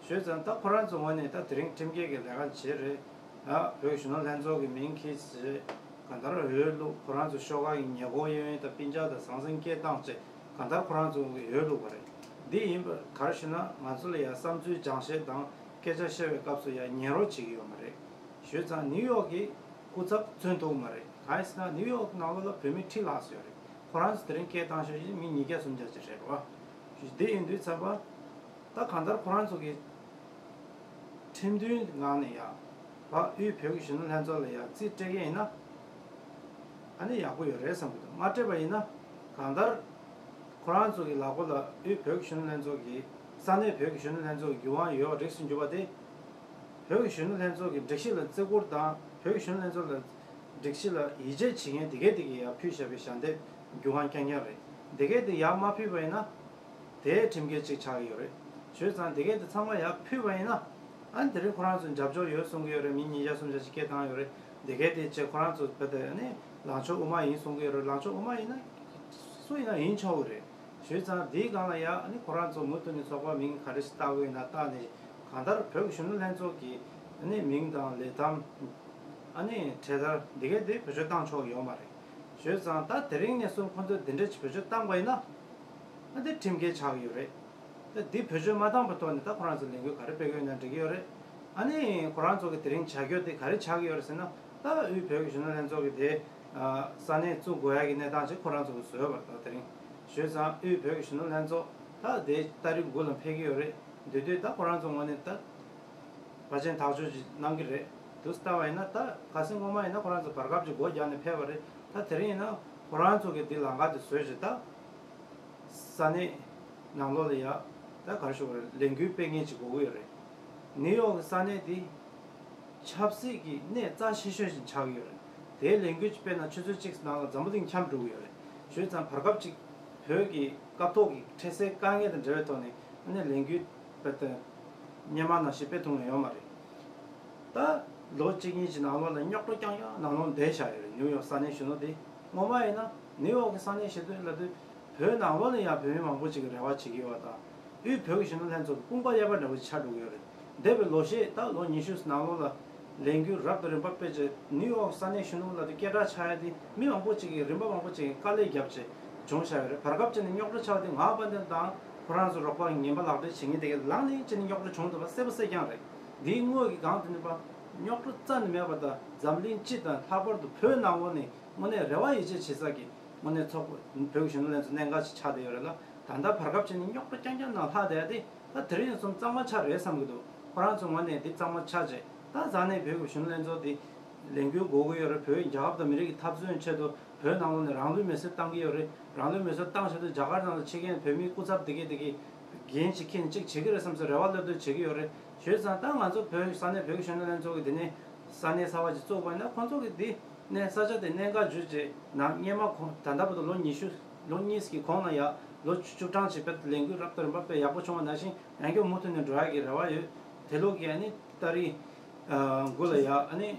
བྱས་ཙང་ད་ཁོ་རང་ཚོ་ངོས་ནས་ད་དེ་རིང་ཁྲིམས་འགལ་གྱི་ལས་ཀ་བྱས་རེད། ཡང་བོད་ཀྱི་གཞོན་ནུ་ལྷན་ཚོགས་ཀྱི་མིང་འཁྱེར་བྱས་གང་ལྟར་འོས་བླུགས། ཁོ་རང་ཚོ་ཤོག་ཁག་གི་ཉེས་སྐོར་གཡས་གཡོན་དང་སྤུན་ཀྱག་དང་ཟང་ཟིང་སྐད་བཏང་བྱས་གང་ལྟར་ཁོ་རང་ཚོ་གི་འོས་བླུགས་པ་རེད། འདི་ཡིན་པ་ག་རེ་ཞུ་ན་ང་ཚོ་ལ་ཡང་བསམ་ཚུལ་སྦྱང་བཤད་དང་སྐད་ཆ་བཤད་པའི་སྐབས་སུ་ཡང་ཉན་རོགས་བྱེད་ཀྱི་ཡོད་མ་རེད། བྱས་ཙང་ནིའུ་ཡོག་གི་སྐུ་ཚབ་མཚོན་ཐུབ་མ་རེད། གང་ཡིན་ཟེར་ན་ནིའུ་ཡོག་ནང་ལོགས་ལ་བོད་མི་ཁྲི་ལྷག་ཙམ་ཡོད་རེད། ཁོ་རང་ཚོ་དེ་རིང་སྐད་བཏང་ཤོག་ཅིག་མི་ཉིས་བརྒྱ་སུམ་བརྒྱ་ཅིག་རེད་རོ། འདི་ཡིན་དུས་ཚང་པ། ད་གང་ལྟར་ཁོ་རང་ཚོ་གི་ཁྲིམས་མཐུན་ངང་ནས་ཡང་བ་དབུས་བོད་ཀྱི་གཞོན་ནུ་ལྷན་ཚོགས་ལ་ཡང་རྩིས་སྤྲད་མཁན་ཡིན་ན་ཨ་ནི་ཡག་པོ་ཡོད་རེད་བསམ་གྱི་འདུག་མ་སྤྲད་པ་ཡིན་ན་གང་ལྟར་ཁོ་རང་ཚོ་གི་ལག་པ་ལ་དབུས་བོད་ཀྱི་གཞོན་ནུ་ལྷན་ཚོགས་ཀྱི་ས་གནས་བོད་ཀྱི་གཞོན་ནུ་ལྷན་ཚོགས་ཀྱི་རྒྱུན་དབང་ཡོད་པ་རིགས་སུ་གྱུར་པ་དེ་བོད་ཀྱི་གཞོན་ནུ་ལྷན་ཚོགས་ཀྱི་སྒྲིག་གཞི་ལ་བརྩི་བཀུར་དང་བོད་ཀྱི་གཞོན་ནུ་ལྷན་ཚོགས་ལ་སྒྲིག་གཞི་ལ་ཡིད་ཆེས་བྱེད་མཁན་དེ་གས་དེ་གས་ཡར་ཕུལ་བཞག་པའི་ཞལ་འདེབས་རྒྱུན་དབང་རྐྱང་རྐྱང་རེད། དེ་གས་དེ་ཡར་མ་ཕུལ་བ་ཡིན་ན། དེ་ཁྲིམས་འགལ་གཅིག་ཆགས་ཀྱི་ཡོད་རེད། བྱས་ཙང་དེ་གས་དེ་ཚང་མ་ཡར་ཕུལ་བ་ཡིན་ན། ཨ་ནི་དེ་རིང་ཁོ་རང་ཚོ་རྒྱབ་སྐྱོར་ཡོད་གསུང་གི་ཡོད་རེད། མི་ཉིས་བརྒྱ་སུམ་བརྒྱ་ཅིག་སྐད་བཏང་ཡོད་རེད། དེ་གས་དེ་བྱས་ཁོ་རང་ཚོ་བོད་དེ་ཨ་ནི་ལངས་ཕྱོགས་དབུ་མ་ཡིན་གསུང་གི་ཡོད་རེད། ལངས་ཕྱོགས་དབུ་མ་ཡིན་ན་སུ་ཡིན་ན་ཡིན་ཆོག་གི་རེད། བྱས་ཙང་དེའི་སྒང་ལ་ཡ་ཨ་ནི་ཁོ་རང་ཚོ་མུ་མཐུད་ནས་ཚོགས་པ་མིང་ག་རེ་ཞིག་བཏགས་དགོས་ཡིན་ན་བཏགས་ནས་གང་ལྟར་བོད་ཀྱི་གཞོན་ནུ་ལྷན་ཚོགས་ཀྱི་ཨ་ནི་མིང་དང་ལས་ཐམ་ཨ་ནི་གྲལ་སྟར་འདི་གས་དེ་བེད་སྤྱོད་བཏང་ཆོག་ཡོད་མ་རེད། བྱས་ཙང་ད་དེ་རིང་ནས་བཟུང་ཁོ་ཚོས་འདི་འདྲ་ཅིག་བེད་སྤྱོད་བཏང་པ་ཡིན་ན། ཨ་དེ་ཁྲིམས་འགལ་ཆགས་ཀྱི་ཡོད་རེད། ད་འདི་བེད་སྤྱོད་མ་བཏང་པའི་ཐོག་ནས་ད་ཁོ་རང་ཚོ་ལས་འགུལ་ག་རེ་སྤེལ་གྱི་ཡོད་ན་འགྲིག་གི་ཡོད་རེད། ཨ་ནི་ཁོ་རང་ཚོ་གི་དེ་རིང་བྱ་སྤྱོད་དེ་ག་རེ་ཆགས་ཀྱི་ཡོད་རེད་ཟེར་ན་ད་དབུས་བོད་ཀྱི་གཞོན་ནུ་ལྷན་ཚོགས་ཀྱི་དེ་ས་གནས་བཙུགས་དགོས་ཡ་གི་གནས་སྟངས་ཅིག་ཁོ་རང་ཚོ་གི་བཟོས་པ་རེད་ད་དེ་རིང་། བྱས་ཙང་དབུས་བོད་ཀྱི་གཞོན་ནུ་ལྷན་ཚོགས་ད་དེ་ཏ་རིག་དགུ་ལ་ཕེབས་ཀྱི་ཡོད་རེད། འདི་དུས་ད་ཁོ་རང་ཚོ་ངོས་ནས་ད་ཕལ་ཆེར་ཐག་གཅོད་ཅིག་གནང་གི་རེད། དུས་ལྟ་བ་ཡིན་ན་ད་ཁ་སང་སྔོན་མ་ཡིན་ན་ཁོ་རང་ཚོ་བར་སྐབས་ཅིག་སྒོ་རྒྱག་ནས་ཕེབས་པ་རེད། ད་དེ་རིང་ཡིན་ན་ཁོ་རང་ཚོ་གི་འདི་ལམ་ཁ་དེ་བཟོས་ཅིག་ད། ས་གནས་ནང་ལོགས་ལ་ཡ་ད་ག་རེ་ཞུ་དགོས་རེད། ལས་འགུལ་སྤེལ་མཁན་ཅིག་དགོས་ཀྱི་ཡོད་རེད། ནིའུ་ཡོག་གི་ས་གནས་འདི་ཆབ་སྲིད་ཀྱི་གནས་རྩ་ཆེ་ཤོས་ཤིག་ཆགས་ཀྱི་ཡོད་རེད། དེའི་ལས་འགུལ་ཅིག་སྤེལ་ན་ཆུ་ཚོད་གཅིག་ནང་ལ་འཛམ་བུ་གླིང་འཁྱམས་འགྲོ་གི་ཡོད་རེད། བྱས་ཙང་བར་སྐབས་ཅིག་བོད་ཀྱི་སྐབས་ཐོག་གི་འཕྲལ་སེལ་དཀའ་ངལ་དང་འབྲེལ་བའི་ཐོག་ནས་ཨ་ནི་ལས་འགུལ་སྤེལ་ཏེ་སྔོན་མ་ནང་བཞིན་སྤེལ་ཐུབ་མཁན་ཡོད་མ་རེད། ད་ལོ་གཅིག་གཉིས་ཀྱི་ནང་ལོགས་ལ་རྙོག་དྲ་རྐྱང་རྐྱང་ནང་ལོགས་བསྡད་བཞག་ཡོད་རེད། ནིའུ་ཡོག་ས་གནས་གཞོན་ནུ་དེ་སྔོན་མ་ཡིན་ན་ནིའུ་ཡོག་གི་ས་གནས་གཞོན་ནུ་ལབ་དུས་བོད་ནང་ལོགས་ལ་ཡང་བོད་མི་མང་པོ་ཅིག་གིས་རེ་བ་བྱེད་ཀྱི་ཡོད་པ་དང་དབུས་བོད་ཀྱི་གཞོན་ནུ་ལྷན་ཚོགས་ཀྱི་དཔུང་པ་གཡས་པ་འདྲ་བོ་ཆགས་འགྲོ་གི་ཡོད་རེད། འདས་པའི་ལོ་ཤས་ད་ལོ་ཉི་ཤུ་ནང་ལོགས་ལ་ལས་འགུལ་རབ་དང་རིམ་པ་སྤེལ་རྗེས་ནིའུ་ཡོག་ས་གནས་གཞོན་ནུ་ལབ་དུས་སྐད་གྲགས་ཆགས་ཡ་དེ་མི་མང་པོ་ཅིག་གིས་རིམ་པ་མང་པོ་ཅིག་གིས་དཀའ་ལས་བརྒྱབ་བྱས་ བྱུང་བཞག་ཡོད་རེད། བར་སྐབས་ཅིག་ནས་རྙོག་དྲ་ཆགས་དུས་ང་དཔལ་ལྡན་དང་ཁོ་རང་ཚོ་རོགས་པ་ངན་པ་ལག་སྦྲེལ་བྱེད་མཁན་དེ་གའི་ལངས་ནས་ཅིག་ནས་རྙོག་དྲ་བྱུང་འདུག་པ་གསལ་པོ་གསལ་རྐྱང་རེད། འདིའི་དངོས་ཀྱི་སྒང་དེ་ནས་པ་རྙོག་དྲ་རྩ་ནས་མེད་པ་དང་འཛམ་གླིང་སྤྱི་དང་ལྷག་པར་དུ་བོད་ནང་ལོགས་ནས་དངོས་གནས་རེ་བ་ཡིད་ཆེས་བྱེད་ས་ཀྱི་དངོས་གནས་ཚོགས་པ་བོད་ཀྱི་གཞོན་ནུ་ལྷན་ཚོགས་གནད་འགག་ཅིག་ཆགས་བསྡད་ཡོད་རེད་ལ། ད་ལྟ་བར་སྐབས་ཅིག་ནས་རྙོག་དྲ་རྐྱང་རྐྱང་ནང་ལྷག་བསྡད་ཡ་དེ་ད་དེ་རིང་ནས་བཟུང་གཙང་མ་ཆགས་རེད་བསམ་གྱི་འདུག་ཁོ་རང་ཚོ་ངོས་ནས་འདི་གཙང་མ་ཆགས་རྗེས་ད་ས་གནས་བོད་ཀྱི་གཞོན་ནུ་ལྷན་ཚོགས་འདི་ལས་འགུལ་འགོ་གི་ཡོད་རེད། བོད་རྒྱལ་ཁབ་དང་མི་རིགས་ཀྱི་འཐབ་རྩོད་ཆེད་དུ་བོད་ནང་ལོགས་ནས་རང་ལུས་མེར་སྲེག་བཏང་གི་ཡོད་རེད། རང་ལུས་མེར་སྲེག་བཏང་བྱས་དུས་རྒྱ་གར་ནང་ལ་ཕྱི་རྒྱལ་བོད་མིའི་སྐུ་ཚབ་དེ་གས་དེ་གས་འགན་ཅིག་འཁྱེར་ནས་ཅིག་བྱེད་ཀྱི་རེད་བསམ་སའི་རེ་བ་སླེབས་དུས་བྱེད་ཀྱི་ཡོད་རེད། བྱས་ཙང་ད་ང་ཚོ་བོད་ས་གནས་བོད་ཀྱི་གཞོན་ནུ་ལྷན་ཚོགས་ཀྱི་དེ་ནས་ས་གནས་གསར་པ་ཅིག་བཙུགས་པ་ཡིན་ན་ཁོང་ཚོ་གི་འདི་ནས་ས་ཆ་དེ་གནད་འགག་འཇུ་རྗེས་ནང་སྔོན་མ་ཁོང་ད་ལྟ་བར་དུ་ལོ་ཉི་ཤུ་ལོ་གཉིས་ཀྱི་གོང་ལ་ཡ་ལོ་བཅུ་གྲངས་ཅིག་དཔེ་ལས་འགུལ་རབ་དང་རིམ་པ་དཔེ་ཡག་པོ་བྱུང་བ་ནང་བཞིན་ཡང་བསྐྱར་མུ་མཐུད་ནས་འགྲོ་ཡག་གི་རེ་བ་ཡོད། དེ་ལུགས་ཀྱི་ཨ་ནི་ཏ་རིག་དགུ་ལ་ཡ་ཨ་ནི་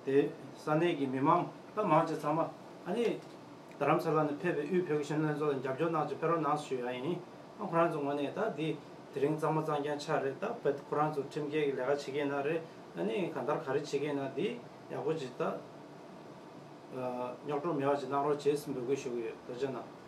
དེ་ས་གནས་ཀྱི་མི་མང་ད་མང་ཆེ་ཚང་མ་ཨ་ནི་རྡ་རམ་ས་ལ་ནས་ཕེབས་པའི་དབུས་བོད་ཀྱི་གཞོན་ནུ་ལྷན་ཚོགས་ལ་རྒྱབ་སྐྱོར་གནང་ཆེད་ཕེབས་རོགས་གནང་ཞུ་ཡ་ཡིན། ཨ་ཁོ་རང་ཚོ་ངོས་ནས་ད་འདི་དེ་རིང་གཙང་མ་གཙང་རྐྱང་ཆགས་རེད། ད་བོད་ཁོ་རང་ཚོ་ཁྲིམས་འགལ་གྱི་ལས་ཀ་བྱེད་མཁན་ན་རེད། ཨ་ནི་གང་ལྟར་ག་རེ་བྱེད་མཁན་ན་འདི་ཡག་པོ་ཅིག་ད་རྙོག་དྲ་མེད་པ་ཅིག་གནང་རོགས་བྱེད་ཟེར་འབོད་སྐུལ་ཞུ་གི་ཡོད། ཐུགས་རྗེ་གནང་།